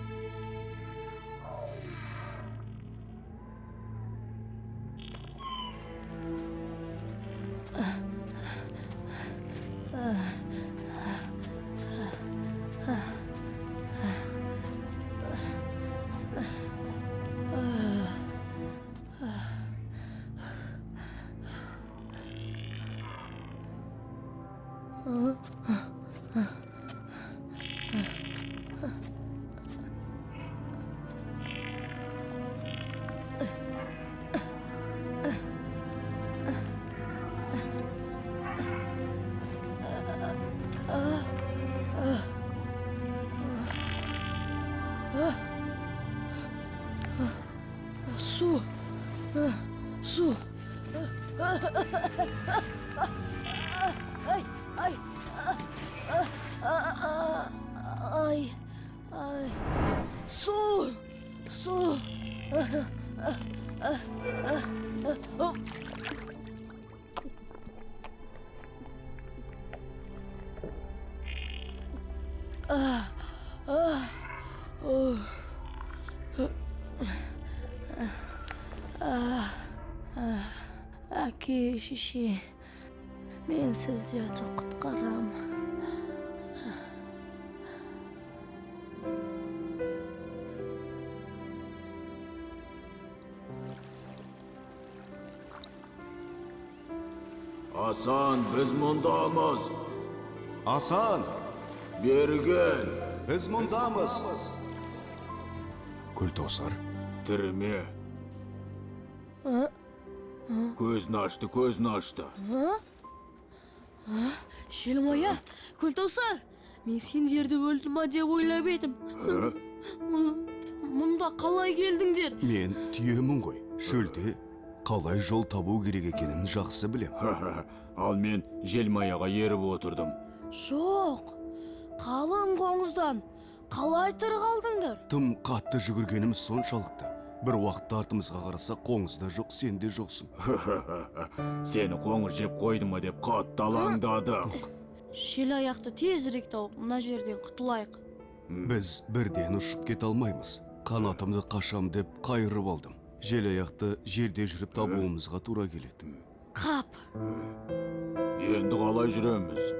Су. Су. Ай, ай. Ай, ай. Су. Су. Әке, шеше, мен сіздерді құтқарам. Асан, біз мұндамыз. Асан, Бері кел. біз мұндамыз. Көлтаусар, Тірі ме? Көзін ашты, көзін ашты. Желмая, Көлтаусар, мен сендерді өлді ма деп ойлап едім. Мұнда қалай келдіңдер? Мен түйемін ғой. Шөлде қалай жол табу керек екенін жақсы білем. Ал мен желмаяға еріп отырдым. Жоқ, қалың қоңыздан қалай тірі қалдыңдар? Тым қатты жүгіргеніміз соншалықты. Бір уақытта артымызға қарасақ, қоңыз да жоқ, сен де жоқсың. Сені қоңыз жеп қойды ма деп қатты алаңдадық. Желаяқты тезірек тауып, мына жерден құтылайық. Біз бірден ұшып кете алмаймыз. Қанатымды қашам деп қайырып алдым. Желаяқты жерде жүріп табуымызға тура келеді. Қап. Енді қалай жүреміз?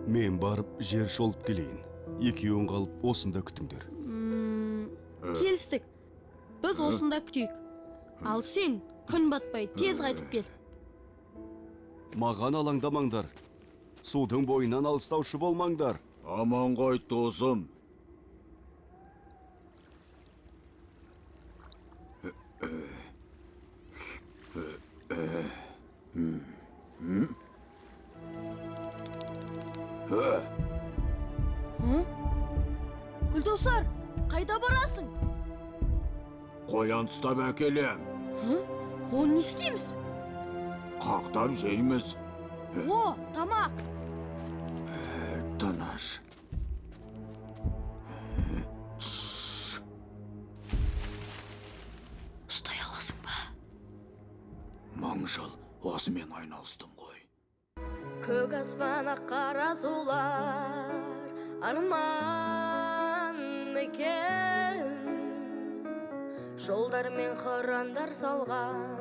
Мен барып жер шолып келейін. Екеуің қалып осында күтіңдер. Келістік. Біз осында күтейік. Ал сен күн батпай тез қайтып кел. Маған алаңдамаңдар. Судың бойынан алыстаушы болмаңдар. Аман қайт, досым. Көлтаусар, қайда барасың? Қоян ұстап әкелем. Оны не істейміз? Қақтап жейміз. О, тамақ. Тыныш. Ұстай аласың ба? 1000 жыл осымен айналыстым ғой. Көк аспан ақ қара сулар, арман мекен. Жолдар мен қырандар салған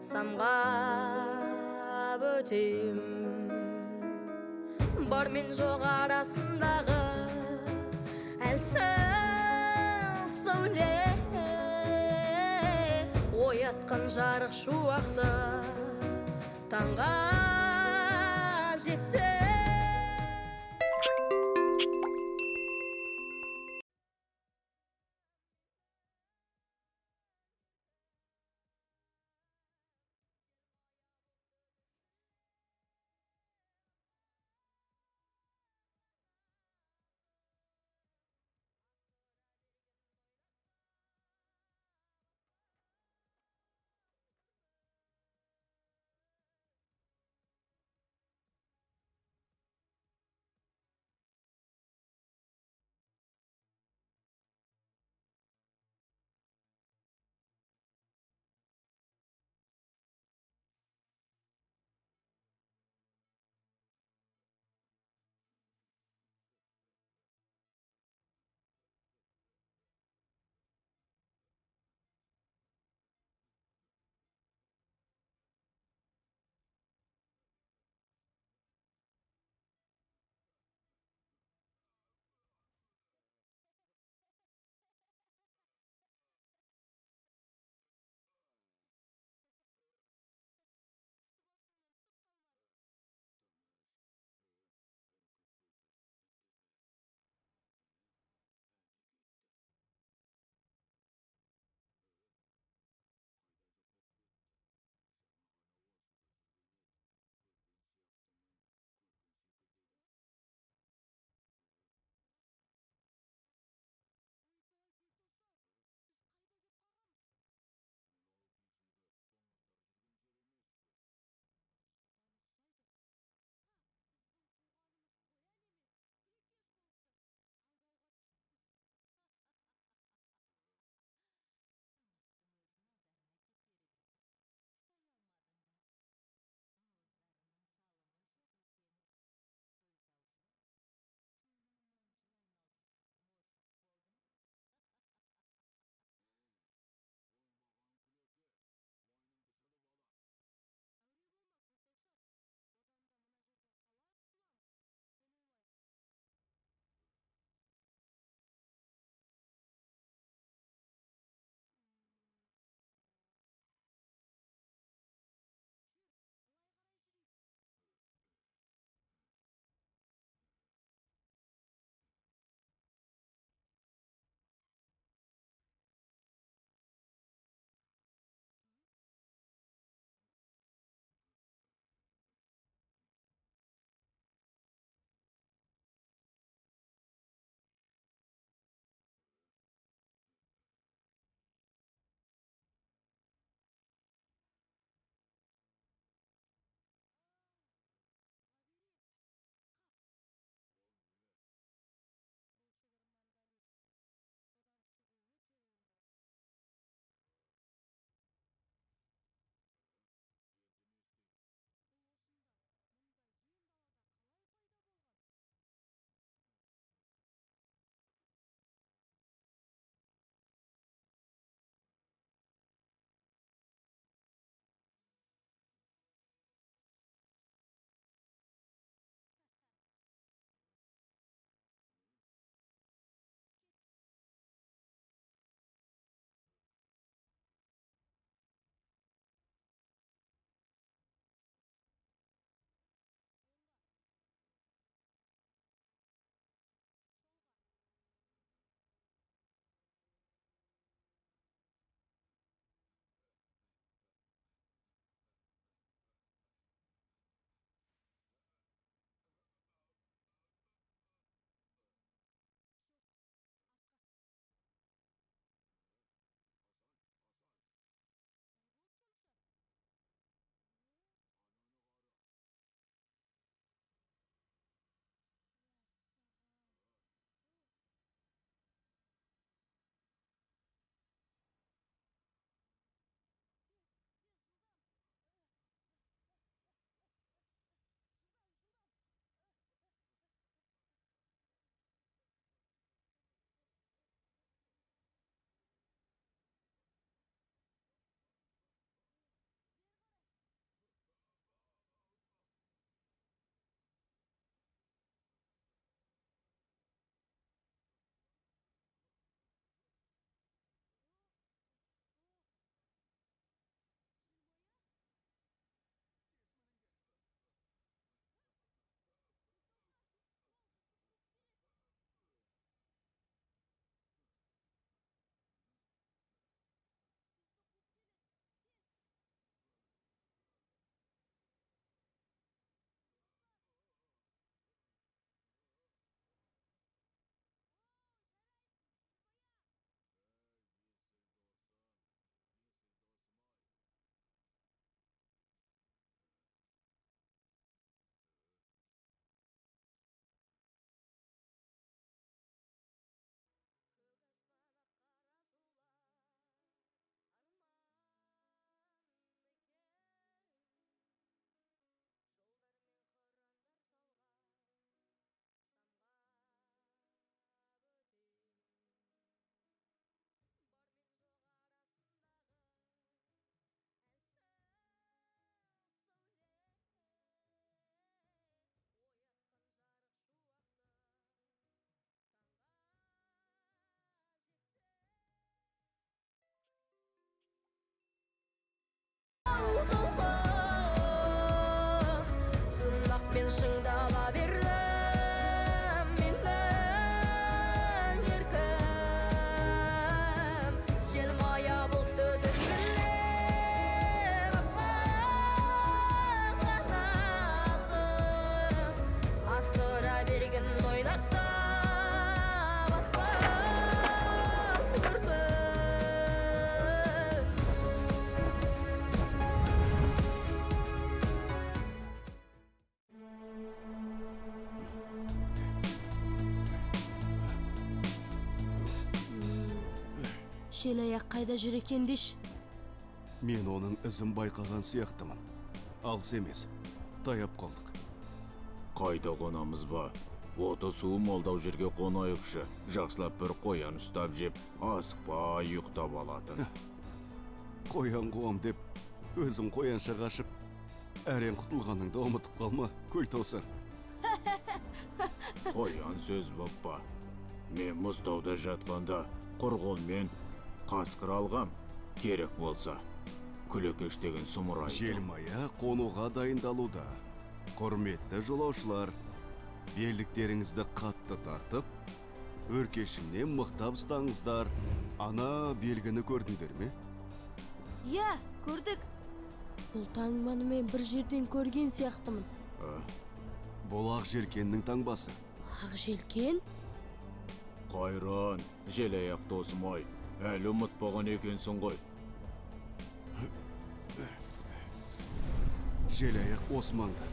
самғап өтем. Бар мен жоқ арасындағы әлсіз сәуле, оятқан жарық шуақты таңға жетсе. Желаяқ қайда жүр екен деші. Мен оның ізін байқаған сияқтымын. Алыс емес, таяп қалдық. Қайда қонамыз ба? Оты суы молдау жерге қонайықшы. Жақсылап бір қоян ұстап жеп, асықпай ұйықтап алатын. Қоян қуам деп, өзің қоянша қашып, әрең құтылғаныңды ұмытып қалма, Көлтаусар. Қоян сөз боп па? Мен мұзтауда жатқанда құр қолмен қасқыр алғам. Керек болса, күлекеш деген сұмырайды. Желмая қонуға дайындалуда. Құрметті жолаушылар, белдіктеріңізді қатты тартып, өркешінен мықтап ұстаңыздар. Ана белгіні көрдіңдер ме? Иә, көрдік. Бұл таңбаны мен бір жерден көрген сияқтымын. Бұл ақ желкеннің таңбасы. Ақ желкен? Қайран, желаяқ досым ай, әлі ұмытпаған екенсің ғой. Желаяқ осы маңда.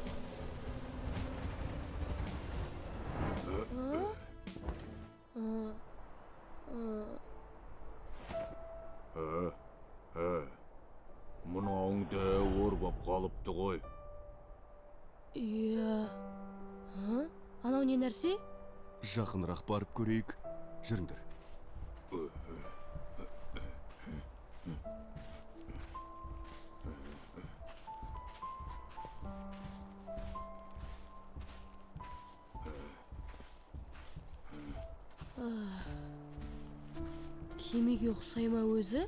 Мынауың дәу ор боп қалыпты ғой. Иә. А? Анау не нәрсе? Жақынырақ барып көрейік. Жүріңдер. Кемеге ұқсай ма өзі?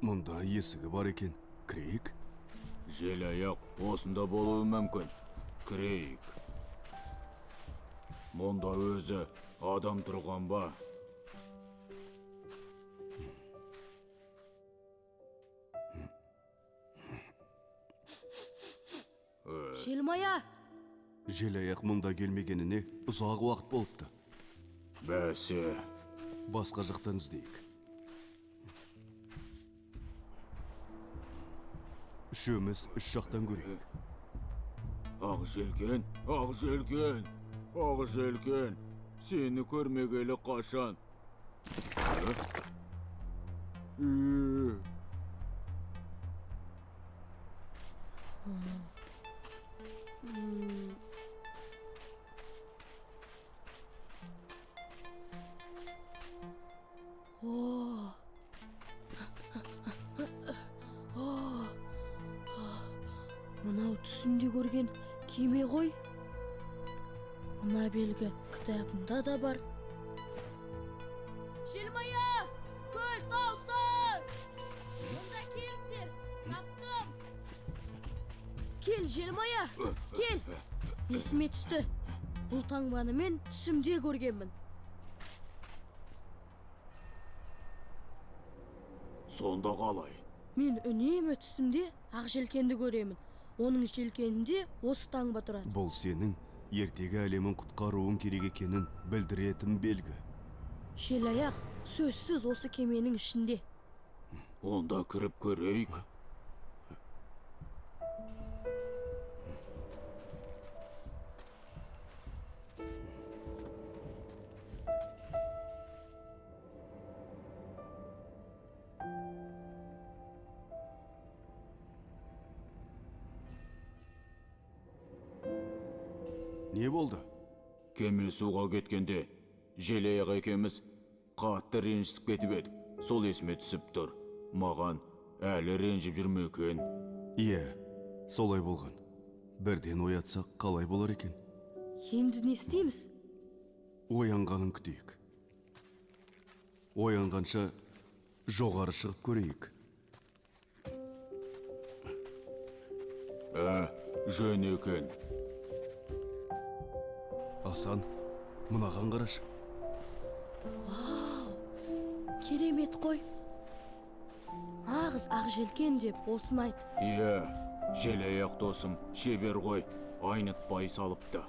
Мұнда есігі бар екен. Кірейік. Желаяқ осында болуы мүмкін. Кірейік. Мұнда өзі адам тұрған ба? Желмая! Желаяқ мұнда келмегеніне ұзақ уақыт болыпты. Бәсе, Басқа жақтан іздейік. Үшеуміз үш жақтан көрейік. Ақ желкен, ақ желкен, ақ желкен, сені көрмегелі қашан? Ә? О! О! Мынау түсімде көрген кеме ғой. Мына белгі кітабымда да бар. Желмая! Көлтаусар! Мұнда келіңдер! Таптым! Кел, Желмая! Кел! Есіме түсті. Бұл таңбаны мен түсімде көргенмін. Сонда қалай? Мен үнемі түсімде ақ желкенді көремін. Оның желкенінде осы таңба тұрады. Бұл сенің ертегі әлемін құтқаруың керек екенін білдіретін белгі. Желаяқ сөзсіз осы кеменің ішінде. Онда кіріп көрейік. Не болды? Кеме суға кеткенде желаяқ екеуміз қатты ренжісіп кетіп едік. Сол есіме түсіп тұр. Маған әлі ренжіп жүр ме екен? Иә, солай болған. Бірден оятсақ қалай болар екен? Енді не істейміз? Оянғанын күтейік. Оянғанша жоғары шығып көрейік. Жөн екен. Асан, мынаған қарашы. Вау! Керемет қой. Нағыз ақ желкен деп осыны айт. Иә, желаяқ досым шебер ғой, айнытпай салыпты.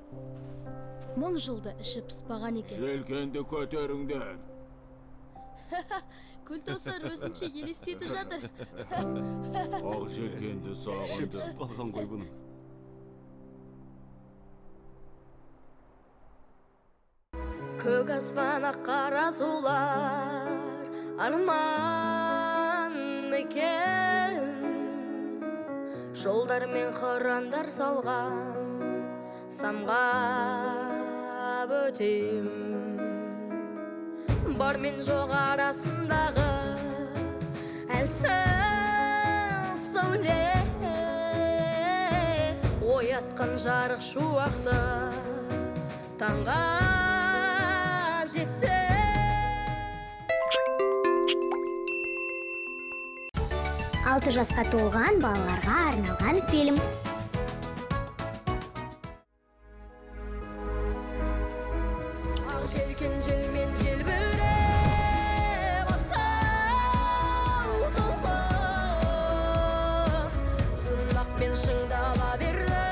1000 жылда іші пыспаған екен. Желкенді көтеріңдер. Көлтаусар өзінше елестетіп жатыр. Ақ желкенді Іші сағындым. пысып қалған ғой бұның. Көк аспан ақ қара сулар, Арман мекен. Жолдар мен қырандар салған самғап өтем. Бар мен жоқ арасындағы әлсіз сәуле оятқан жарық шуақты таңға жетсе. 6 жасқа толған балаларға арналған фильм. Ақ желкен желмен желбіреп, асау толқын сынақпен шыңдала берді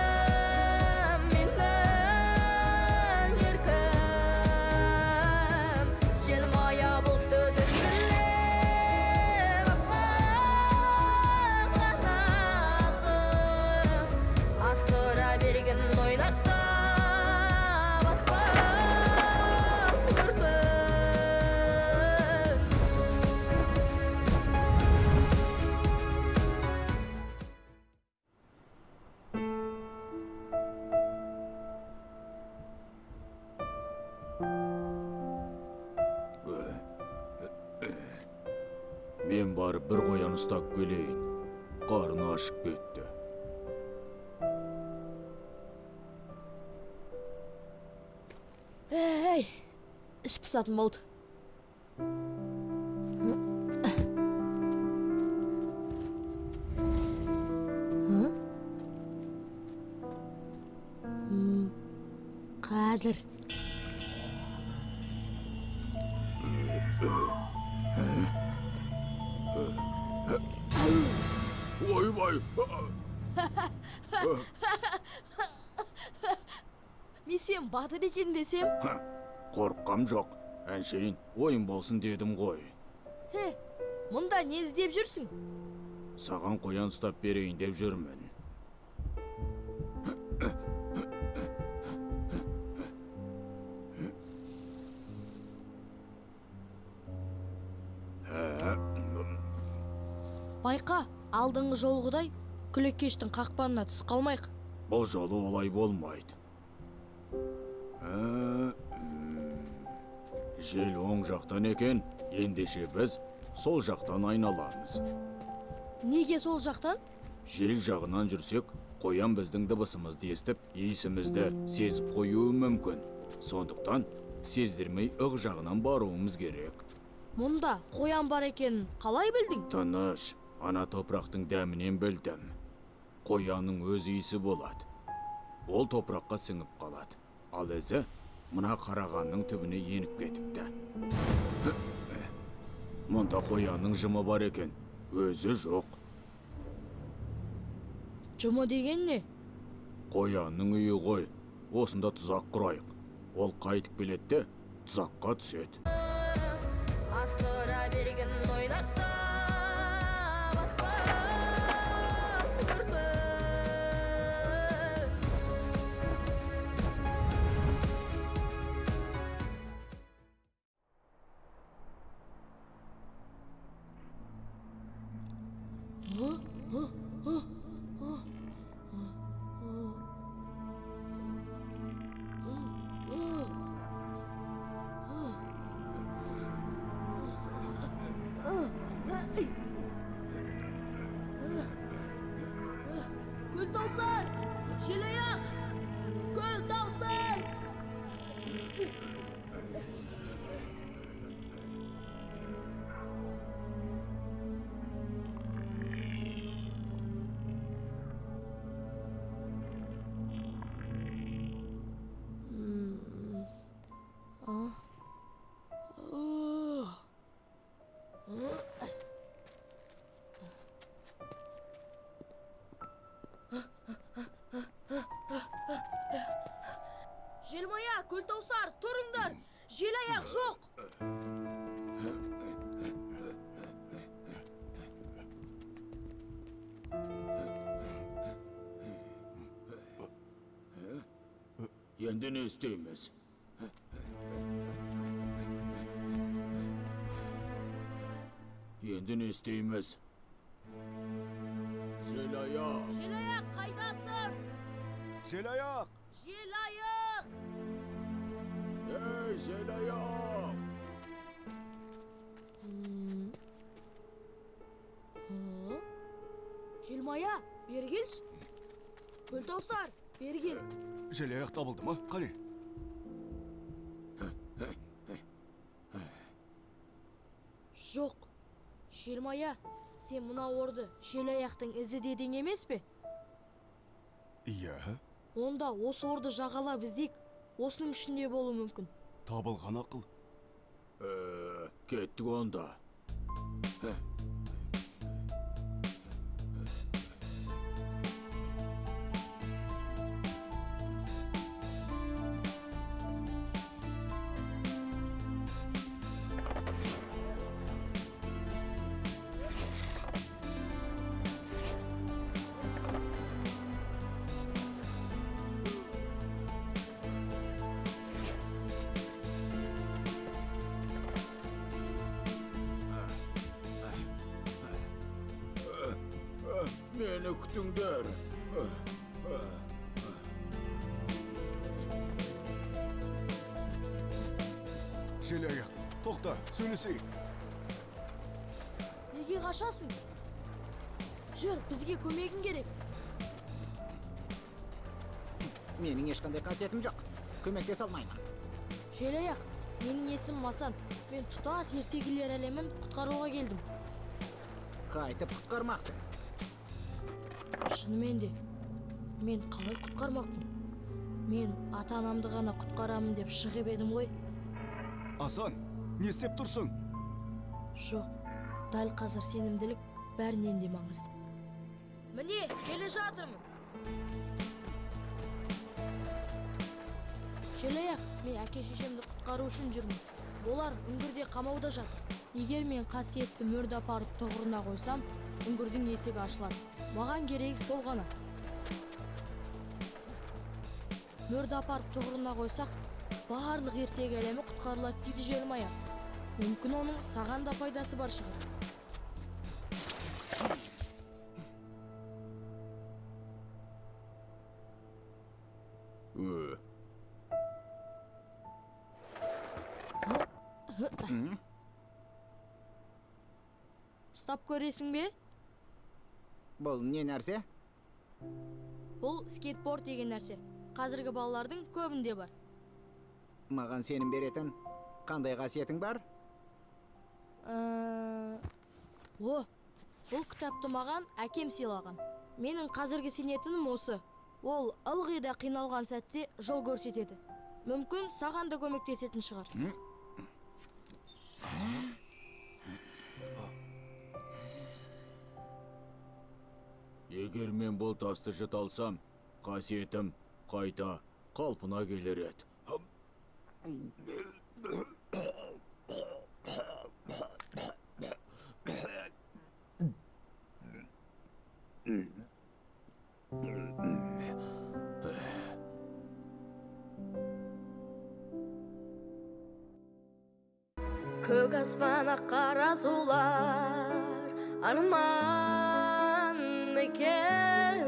менің еркім. Желмая бұлтты дүмбілеп, аппақ қанатым асыра берген ойнақтап аспан көркін. Мен барып бір қоян ұстап келейін. Қарны ашып кетті. Әй, іш пысатын болды. Hı? Қазір. Ойбай! Мен сен батыр екен десем. Қорыққам жоқ. Әншейін ойын болсын дедім ғой. Хе, мұнда не іздеп жүрсің? Саған қоян ұстап берейін деп жүрмін. Байқа, алдыңғы жолғыдай күлекештің қақпанына түсіп қалмайық. Бұл жолы олай болмайды. Ә, Жел оң жақтан екен, ендеше біз сол жақтан айналамыз. Неге сол жақтан? Жел жағынан жүрсек, қоян біздің дыбысымызды естіп, иісімізді сезіп қоюы мүмкін. Сондықтан сездірмей ық жағынан баруымыз керек. Мұнда қоян бар екенін қалай білдің? Тыныш, ана топырақтың дәмінен білдім. Қоянның өз иісі болады. Ол топыраққа сіңіп қалады. Ал ізі мына қарағанның түбіне еніп кетіпті. Мұнда қоянның жымы бар екен, өзі жоқ. Жымы деген не? Қоянның үйі ғой. Осында тұзақ құрайық. Ол қайтып келеді де тұзаққа түседі. Асыра берген ойнақтап аспан көркін. Көлтаусар! Желаяқ! Көлтаусар! Желмая, Көлтаусар, тұрыңдар! Желаяқ жоқ! Енді не істейміз? Енді не істейміз? Желаяқ! Желаяқ, қайдасың? Желаяқ! Желаяқ! Ей, Желаяқ! Желмая, бері келші. Көлтаусар, бері кел. Желаяқ табылды ма? Қане? Жоқ. Желмая, сен мына орды Желаяқтың ізі дедің емес пе? Иә. Онда осы орды жағалап іздейік. Осының ішінде болуы мүмкін. Табылған ақыл. Кеттік онда. Мені күтіңдер. Желаяқ, тоқта, сөйлесейік. Неге қашасың? Жүр, бізге көмегің керек. Менің ешқандай қасиетім жоқ. Көмектесе алмаймын. Желаяқ, менің есімім Масан. Мен тұтас ертегілер әлемін құтқаруға келдім. Қайтып құтқармақсың. Шынымен де, мен қалай құтқармақпын? Мен ата-анамды ғана құтқарамын деп шығып едім ғой. Асан, не істеп тұрсың? Жоқ, дәл қазір сенімділік бәрінен де маңызды. Міне, келе жатырмын. Желаяқ, мен әке-шешемді құтқару үшін жүрмін. Олар үңгірде қамауда жатыр. Егер мен қасиетті мөрді апарып тұғырына қойсам, үңгірдің есігі ашылады. Маған керегі сол ғана. Мөрді апарып тұғырына қойсақ, барлық ертегі әлемі құтқарылады дейді Желмая. Мүмкін оның саған да пайдасы бар шығар. Ұстап көресің бе? Бұл не нәрсе? Бұл скейтборд деген нәрсе. Қазіргі балалардың көбінде бар. Маған сенім беретін қандай қасиетің бар? О, бұл кітапты маған әкем сыйлаған. Менің қазіргі сенетінім осы. Ол ылғи да қиналған сәтте жол көрсетеді. Мүмкін саған да көмектесетін шығар. Егер мен бұл тасты жұта алсам, қасиетім қайта қалпына келер еді. Көк аспан ақ қара сулар, арман мекен.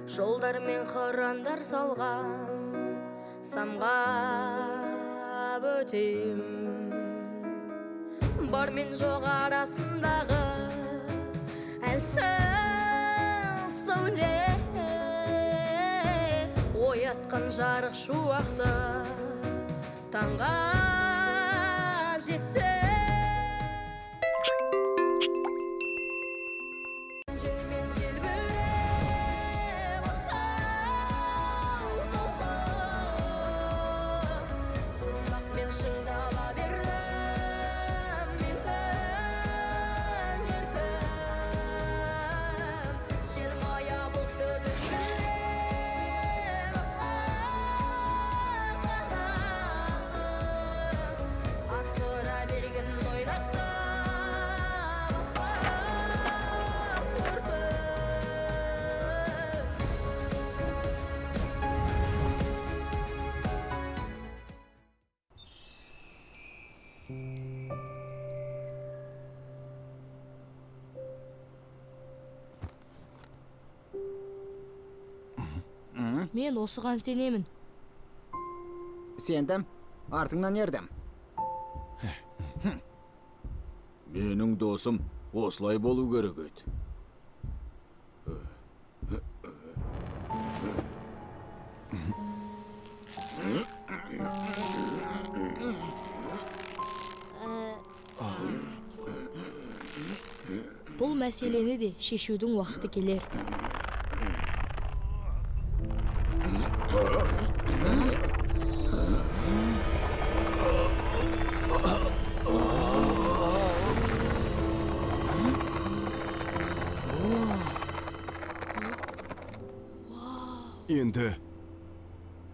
Жолдар мен қырандар салған самғап өтем. Бар мен жоқ арасындағы әлсіз сәуле оятқан жарық шуақты таңға жетсе. Желмен желбіреп осал толқын, сынақпен шыңдала бердім менің еркім. Желмая бұлтты дүрсілдеп ақ қанатым. Мен осыған сенемін. Сендім, артыңнан ердім. Менің досым осылай болу керек еді. Бұл мәселені де шешудің уақыты келер. Енді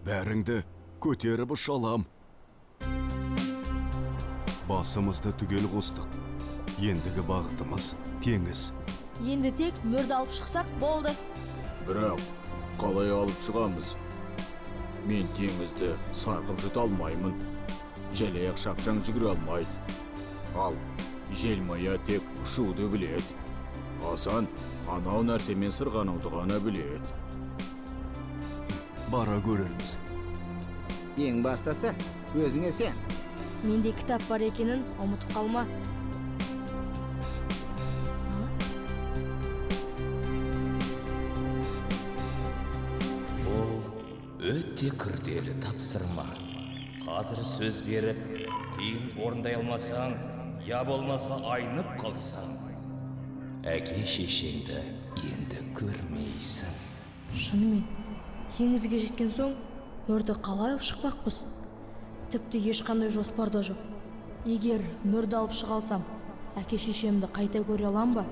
бәріңді көтеріп ұша алам. Басымызды түгел қостық. Ендігі бағытымыз теңіз. Енді тек мөрді алып шықсақ болды. Бірақ қалай алып шығамыз? Мен теңізді сарқып жұта алмаймын. Желаяқ шапшаң жүгіре алмайды. Ал желмая тек ұшуды біледі. Асан анау нәрсемен сырғанауды ғана біледі. Бара көрерміз. Ең бастысы, өзіңе сен. Менде кітап бар екенін ұмытып қалма. Бұл өте күрделі тапсырма. Қазір сөз беріп, кейін орындай алмасаң, я болмаса айнып қалсаң, әке шешеңді енді көрмейсің. Шынымен, теңізге жеткен соң мөрді қалай алып шықпақпыз? Тіпті ешқандай жоспар да жоқ. Егер мөрді алып шыға алсам, әке шешемді қайта көре алам ба?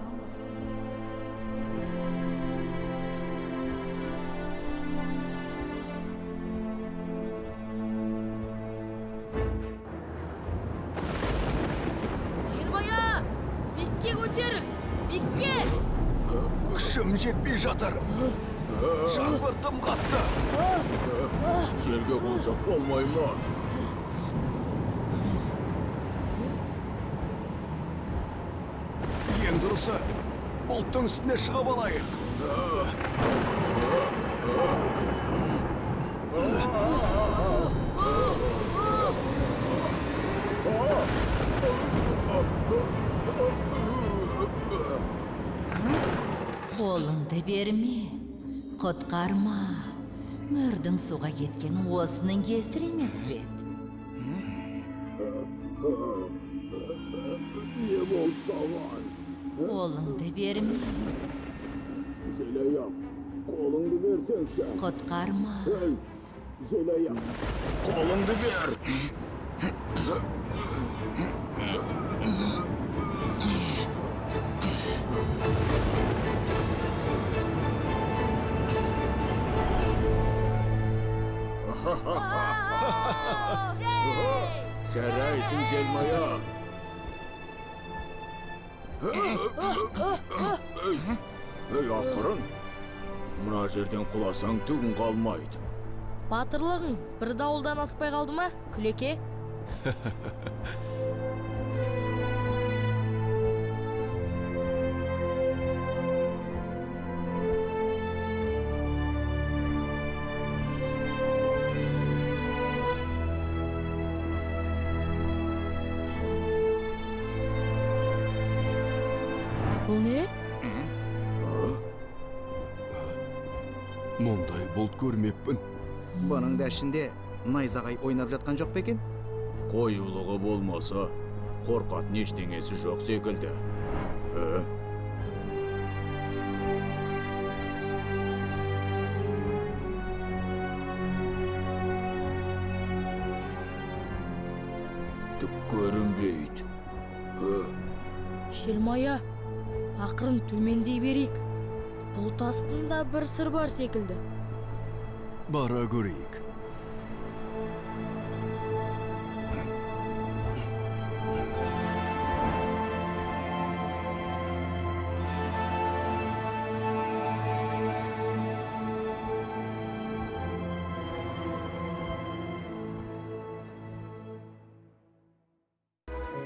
Желмая! Бекке көтеріл! Бекке! Күшім жетпей жатыр. Жаңбыр тым қатты. Жерге қонсақ болмай ма? Ең дұрысы, бұлттың үстіне шығып алайық. Қолыңды берме, құтқарма. Мөрдің суға кеткені осының кесірі емес пе еді? Не болды саған? Қолыңды берме, Желаяқ, қолыңды берсеңші. құтқарма. Ей, желаяқ, қолыңды бер. Жарайсың, желмая. Ей, ей, ақырын. Мына жерден құласаң түгін қалмайды. Батырлығың бір дауылдан аспай қалды ма, Күлеке? Бұл не? Мұндай бұлт көрмеппін. Бұның да ішінде найзағай ойнап жатқан жоқ па екен? Қоюлығы болмаса, қорқатын ештеңесі жоқ секілді. Ә? Түк көрінбейді. Ә? Желмая, ақырын төмендей берейік. Бұлт астында бір сыр бар секілді. Бара көрейік.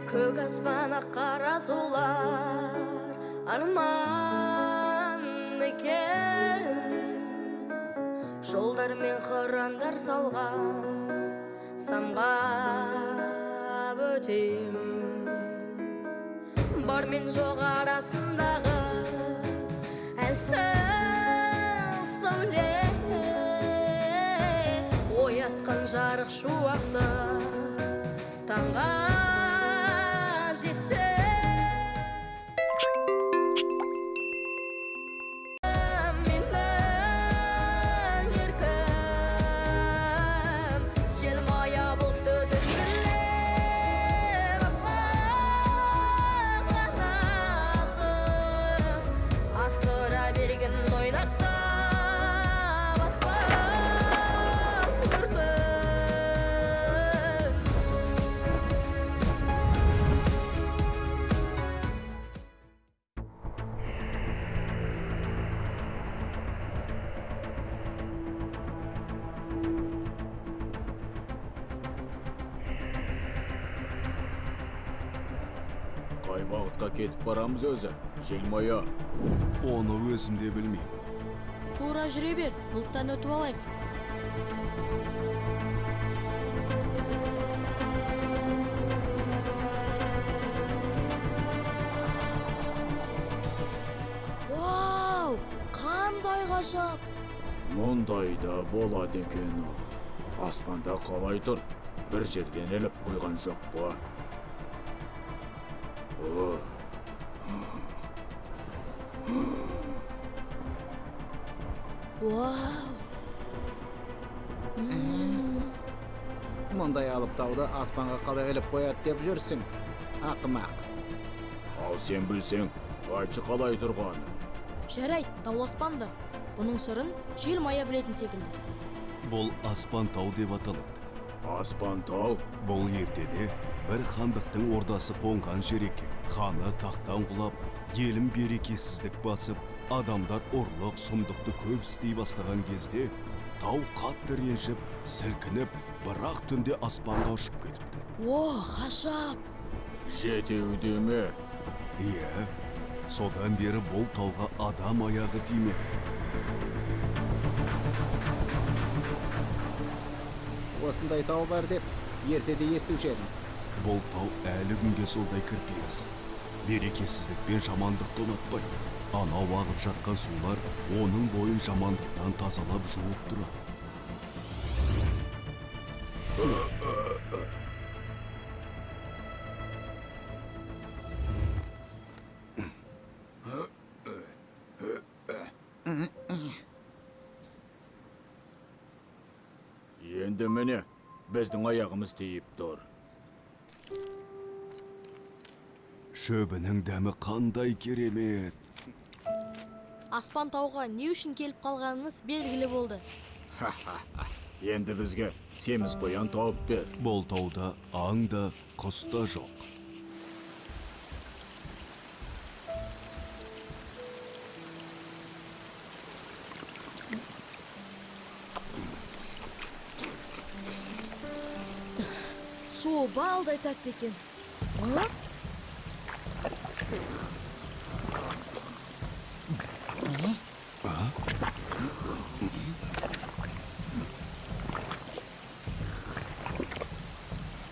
Көк аспан, ақ қара сулар, арман мекен. Жолдар мен қырандар салған самғап өтем. Бар мен жоқ арасындағы әлсіз сәуле оятқан жарық шуақты таңға жетем. Менің еркім желмая бұлтты тізгіндеп, аппақ қанатым асыра берген ойнақтап аспан көркін. Қай бағытқа кетіп барамыз өзі, Желмая? Оны өзім де білмеймін. Тура жүре бер, бұлттан өтіп алайық. Вау, қандай ғажап! Мұндай да болады екен. Аспанда қалай тұр? Бір жерден іліп қойған жоқ па? О, Вау! Мұндай алып тауды аспанға қалай іліп қояды деп жүрсің, ақымақ. Ал сен білсең, айтшы қалай тұрғанын. Жарайды, дауласпаңдар. Бұның сырын Желмая білетін секілді. Бұл Аспан тау деп аталады. Аспан тау? Бұл ертеде бір хандықтың ордасы қонған жер екен. Ханы тақтан құлап, елін берекесіздік басып, адамдар ұрлық, сұмдықты көп істей бастаған кезде, тау қатты ренжіп, сілкініп, бірақ түнде аспанға ұшып кетіпті. О, ғажап! Жетеу деме. Иә, содан бері бұл тауға адам аяғы тимепті. Осындай тау бар деп ертеде естуші едім. Бұл тау әлі күнге сондай кірпияз. Берекесіздік пен жамандықты ұнатпайды. Анау ағып жатқан сулар оның бойын жамандықтан тазалап, жуып тұрады. Енді міне, біздің аяғымыз тиіп тұр. Шөбінің дәмі қандай керемет! Аспан тауға не үшін келіп қалғанымыз белгілі болды. Енді бізге семіз қоян тауып бер. Бұл тауда аң да, құс та жоқ. Суы балдай тәтті екен. А?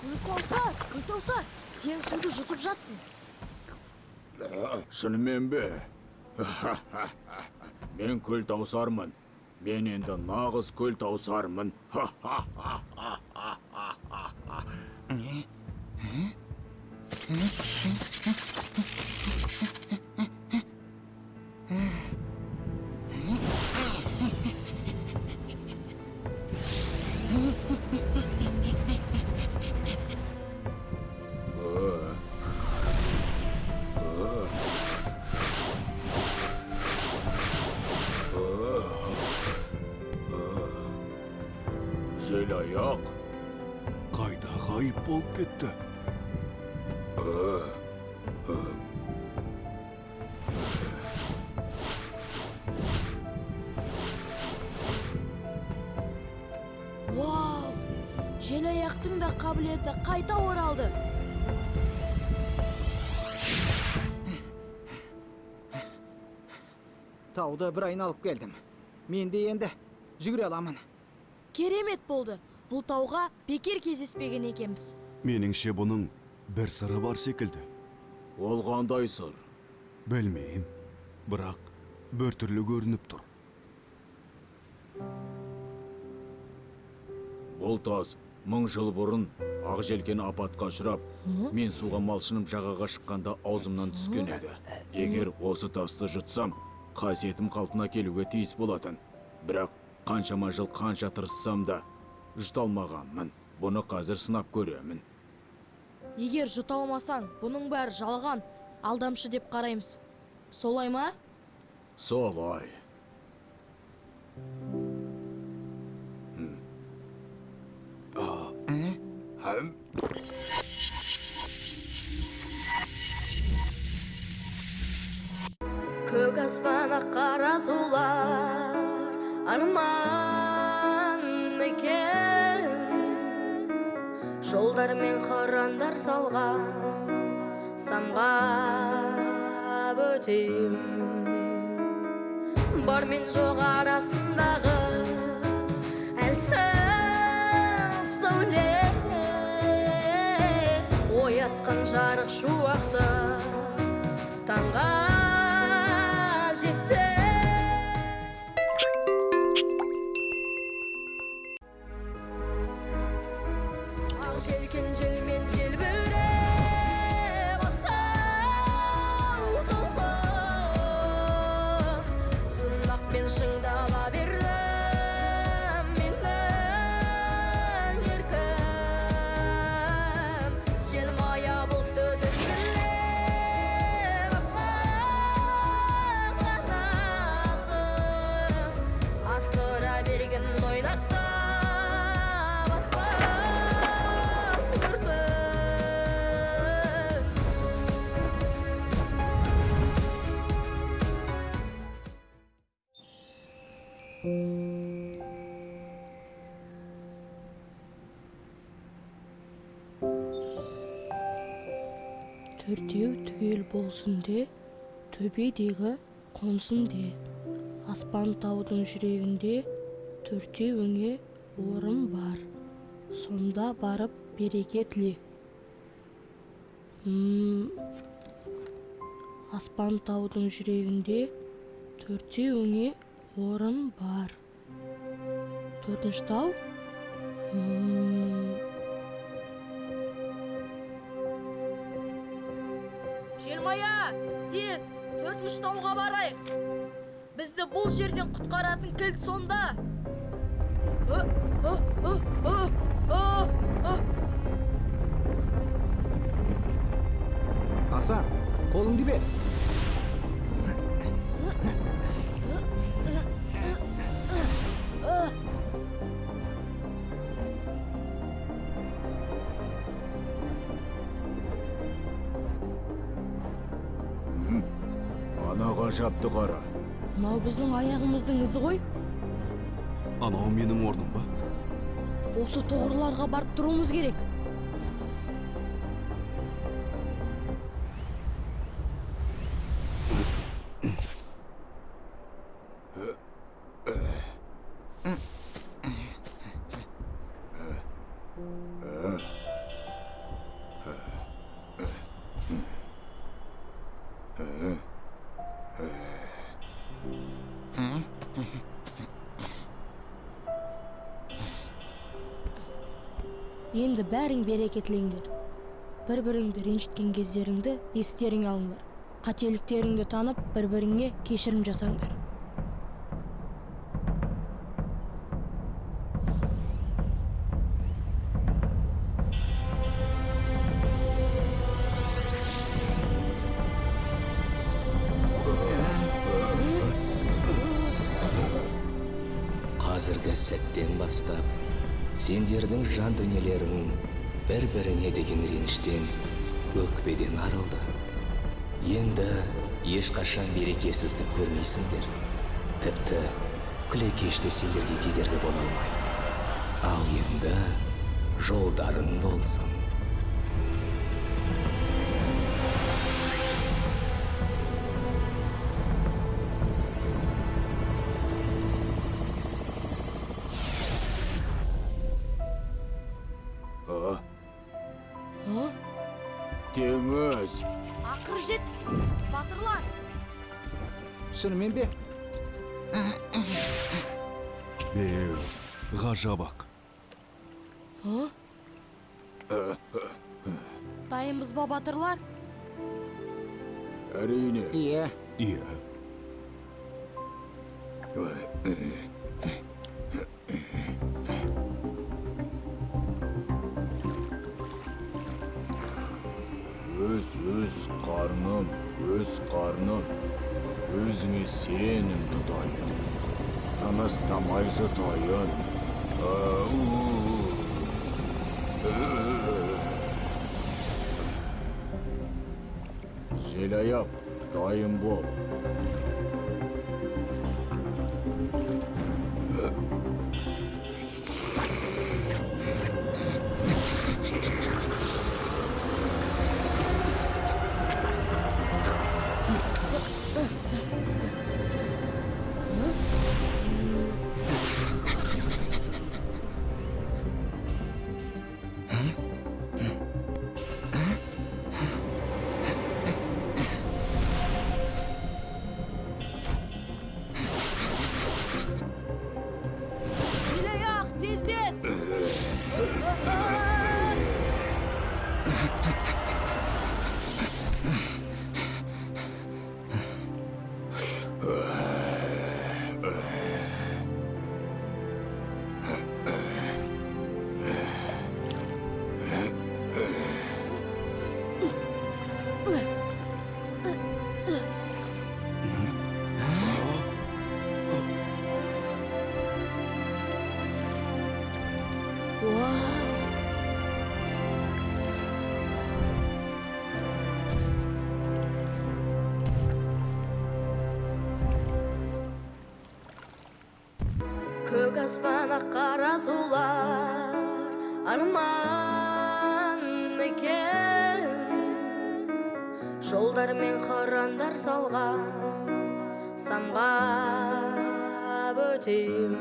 Күлтаусар, Күлтаусар, сен суды жұтып жатсың. Шынымен бе? Мен Күлтаусармын. Мен енді нағыз Күлтаусармын. Желаяқ. Қайда ғайып болып кетті? Вау! Желаяқтың да қабілеті қайта оралды. Тауды бір айналып келдім. Менде енді Жүгіре аламын. Керемет болды. Бұл тауға бекер кездеспеген екенбіз. Меніңше, бұның бір сыры бар секілді. Ол қандай сыр? Білмеймін, бірақ біртүрлі көрініп тұр. Бұл тас 1000 жыл бұрын Ақжелкен апатқа ұшырап, мен суға малшынып жағаға шыққанда аузымнан түскен еді. Егер осы тасты жұтсам, қасиетім қалпына келуге тиіс болатын. Бірақ қаншама жыл қанша тырыссам да жұта алмағанмын. Бұны қазір сынап көремін. Егер жұта алмасаң, бұның бәрі жалған, алдамшы деп қараймыз. Солай ма? Солай. Көк аспан, ақ қара сулар, арман мекен. Жолдар мен қырандар салған самғап өтем. Бар мен жоқ арасындағы әлсіз сәуле оятқан жарық шуақты таңға жетсе. Ақ желкен желмен желбіреп, асау толқын сынақпен шыңдала бердім. Менің еркім желмая бұлтты тізгіндеп, аппақ қанатым асыра берген ойнақтап аспан көркін. Төртеу түгел болсын де, төбедегі қонсын де. Аспан таудың жүрегінде төртеуіңе орын бар. Сонда барып береке тіле. Аспан таудың жүрегінде төртеуіңе орын бар. Төртінші тау. Желмая, тез төртінші тауға барайық. Бізді бұл жерден құтқаратын кілт сонда. Ы, ы, ы, ы, ы, ы. Асан, қолыңды бер. Ана ғажапты қара. Мынау біздің аяғымыздың ізі ғой. Анау менің орным ба? Осы тұғырларға барып тұруымыз керек. Енді бәрің береке тілеңдер. Бір біріңді ренжіткен кездеріңді естеріңе алыңдар. Қателіктеріңді танып, бір біріңе кешірім жасаңдар. Қазіргі сәттен бастап сендердің жан дүниелерің бір-біріне деген реніштен, өкпеден арылды. Енді ешқашан берекесіздік көрмейсіңдер. Тіпті күлекеш те сендерге кедергі бола алмайды. Ал енді жолдарың болсын. Теңіз. Ақыры жеттік, батырлар. Шынымен бе? Беу, ғажап ақ. Дайынбыз ба, батырлар? Әрине. Иә. Иә. Өс, өс, қарным, өс, қарным. Өзіңе сенім тұтайын. Тыныстамай жұтайын. Ау. Желаяқ, дайын бол. Желаяқ, тездет! Уа! Көк аспан, ақ қара сулар, арман мекен. Жолдар мен қырандар салған самғап өтем.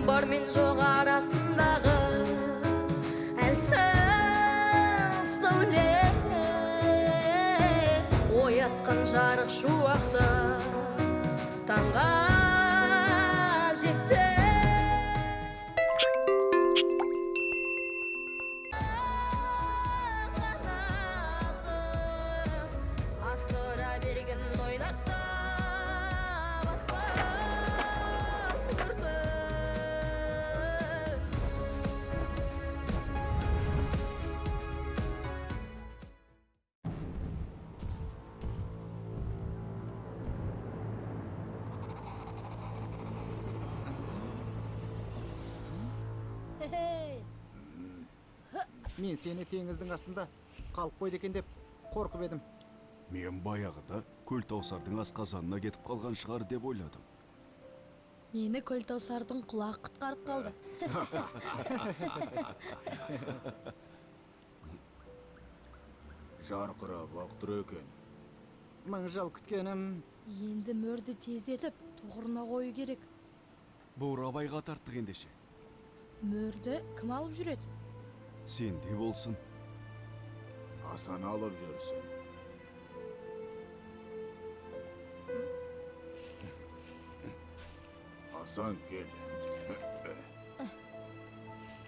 Бар мен жоқ арасындағы әлсіз сәуле оятқан жарық шуақты таңға жетсе. Қанатым асыра берген ойнақтап аспан көркін. Хе-хей! Мен сені теңіздің астында қалып қойды екен деп қорқып едім. Мен баяғыда Көлтаусардың асқазанына кетіп қалған шығар деп ойладым. Мені Көлтаусардың құлағы құтқарып қалды. Жарқырап ақ тұр екен. Мың жыл күткенім. Енді мөрді тездетіп тұғырына қою керек. Бурабайға тарттық ендеше. Мөрді кім алып жүреді? Сенде болсын. Асан алып жүрсін. Асан, кел.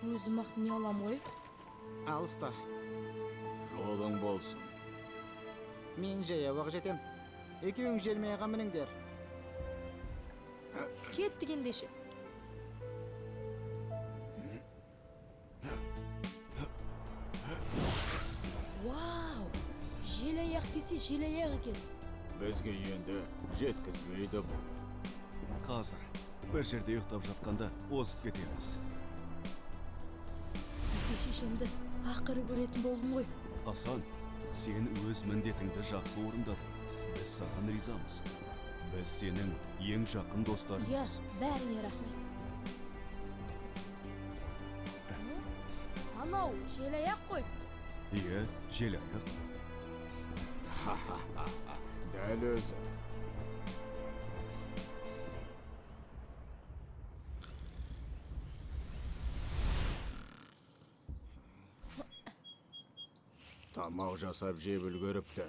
Өзім ақ не алам ғой? Алыста. Жолың болсын. Мен жаяу ақ жетем. Екеуің желмаяға мініңдер. Кеттік ендеше. Вау! Желаяқ десе желаяқ екен. Бізге енді жеткізбейді бұл. Қазір бір жерде ұйықтап жатқанда озып кетеміз. Әке шешемді ақыры көретін болдым ғой. Асан, сен өз міндетіңді жақсы орындадың. Біз саған ризамыз. Біз сенің ең жақын достарыңбыз. Бәріне рахмет. Анау желаяқ қой. Иә, желаяқ. Дәл өзі. Тамақ жасап жеп үлгеріпті.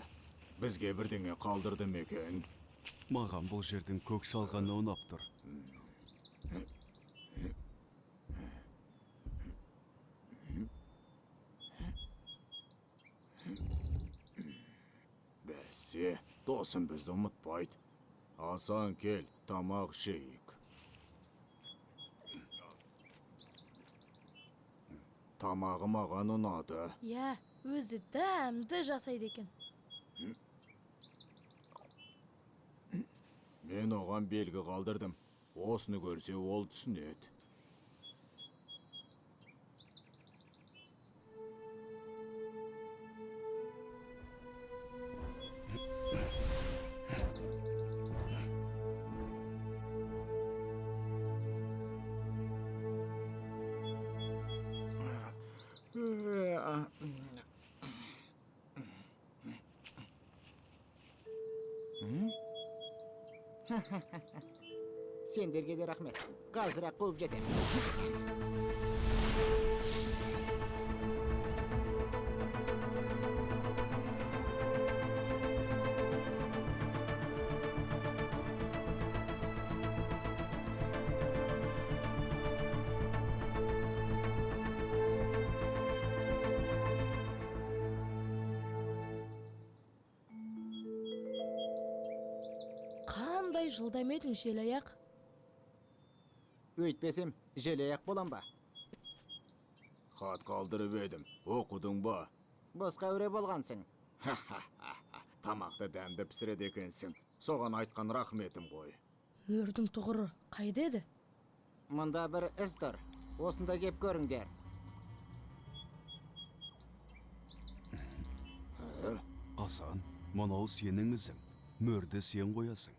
Бізге бірдеңе қалдырды ма екен? Маған бұл жердің көк шалғаны ұнап тұр. Бәсе, досым бізді ұмытпайды. Асан, кел, тамақ ішейік. Тамағы маған ұнады. Иә, өзі дәмді жасайды екен. Мен оған белгі қалдырдым. Осыны көрсе, ол түсінеді. Сендерге де рахмет. Қазір ақ қуып жетемін. Қандай жылдам едің, Желаяқ? Өйтпесем, Желаяқ болам ба? Хат қалдырып едім. Оқыдың ба? Босқа әуре болғансың. Тамақты дәмді пісіреді екенсің. Соған айтқан рахметім ғой. Мөрдің тұғыры қайда еді? Мұнда бір із тұр. Осында кеп көріңдер. Асан, мынау сенің ізің. Мөрді сен қоясың.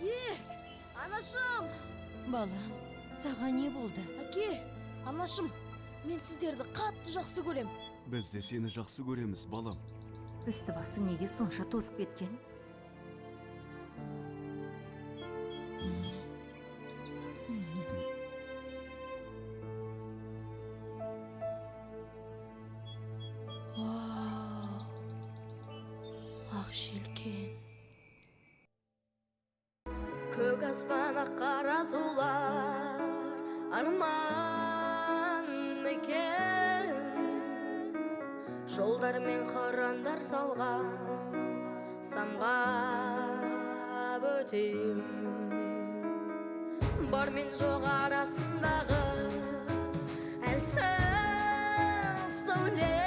Әке, анашым! Балам, саған не болды? Әке, анашым, мен сіздерді қатты жақсы көрем. Біз де сені жақсы көреміз, балам. Үсті басың неге сонша тозып кеткен? Вау! Ақ желкен. Көк аспан, ақ қара сулар, арман мекен. Жолдар мен қырандар салған самғап өтем. Бар мен жоқ арасындағы әлсіз сәуле,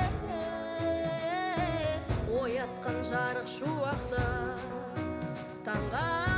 оятқан жарық шуақты таңға.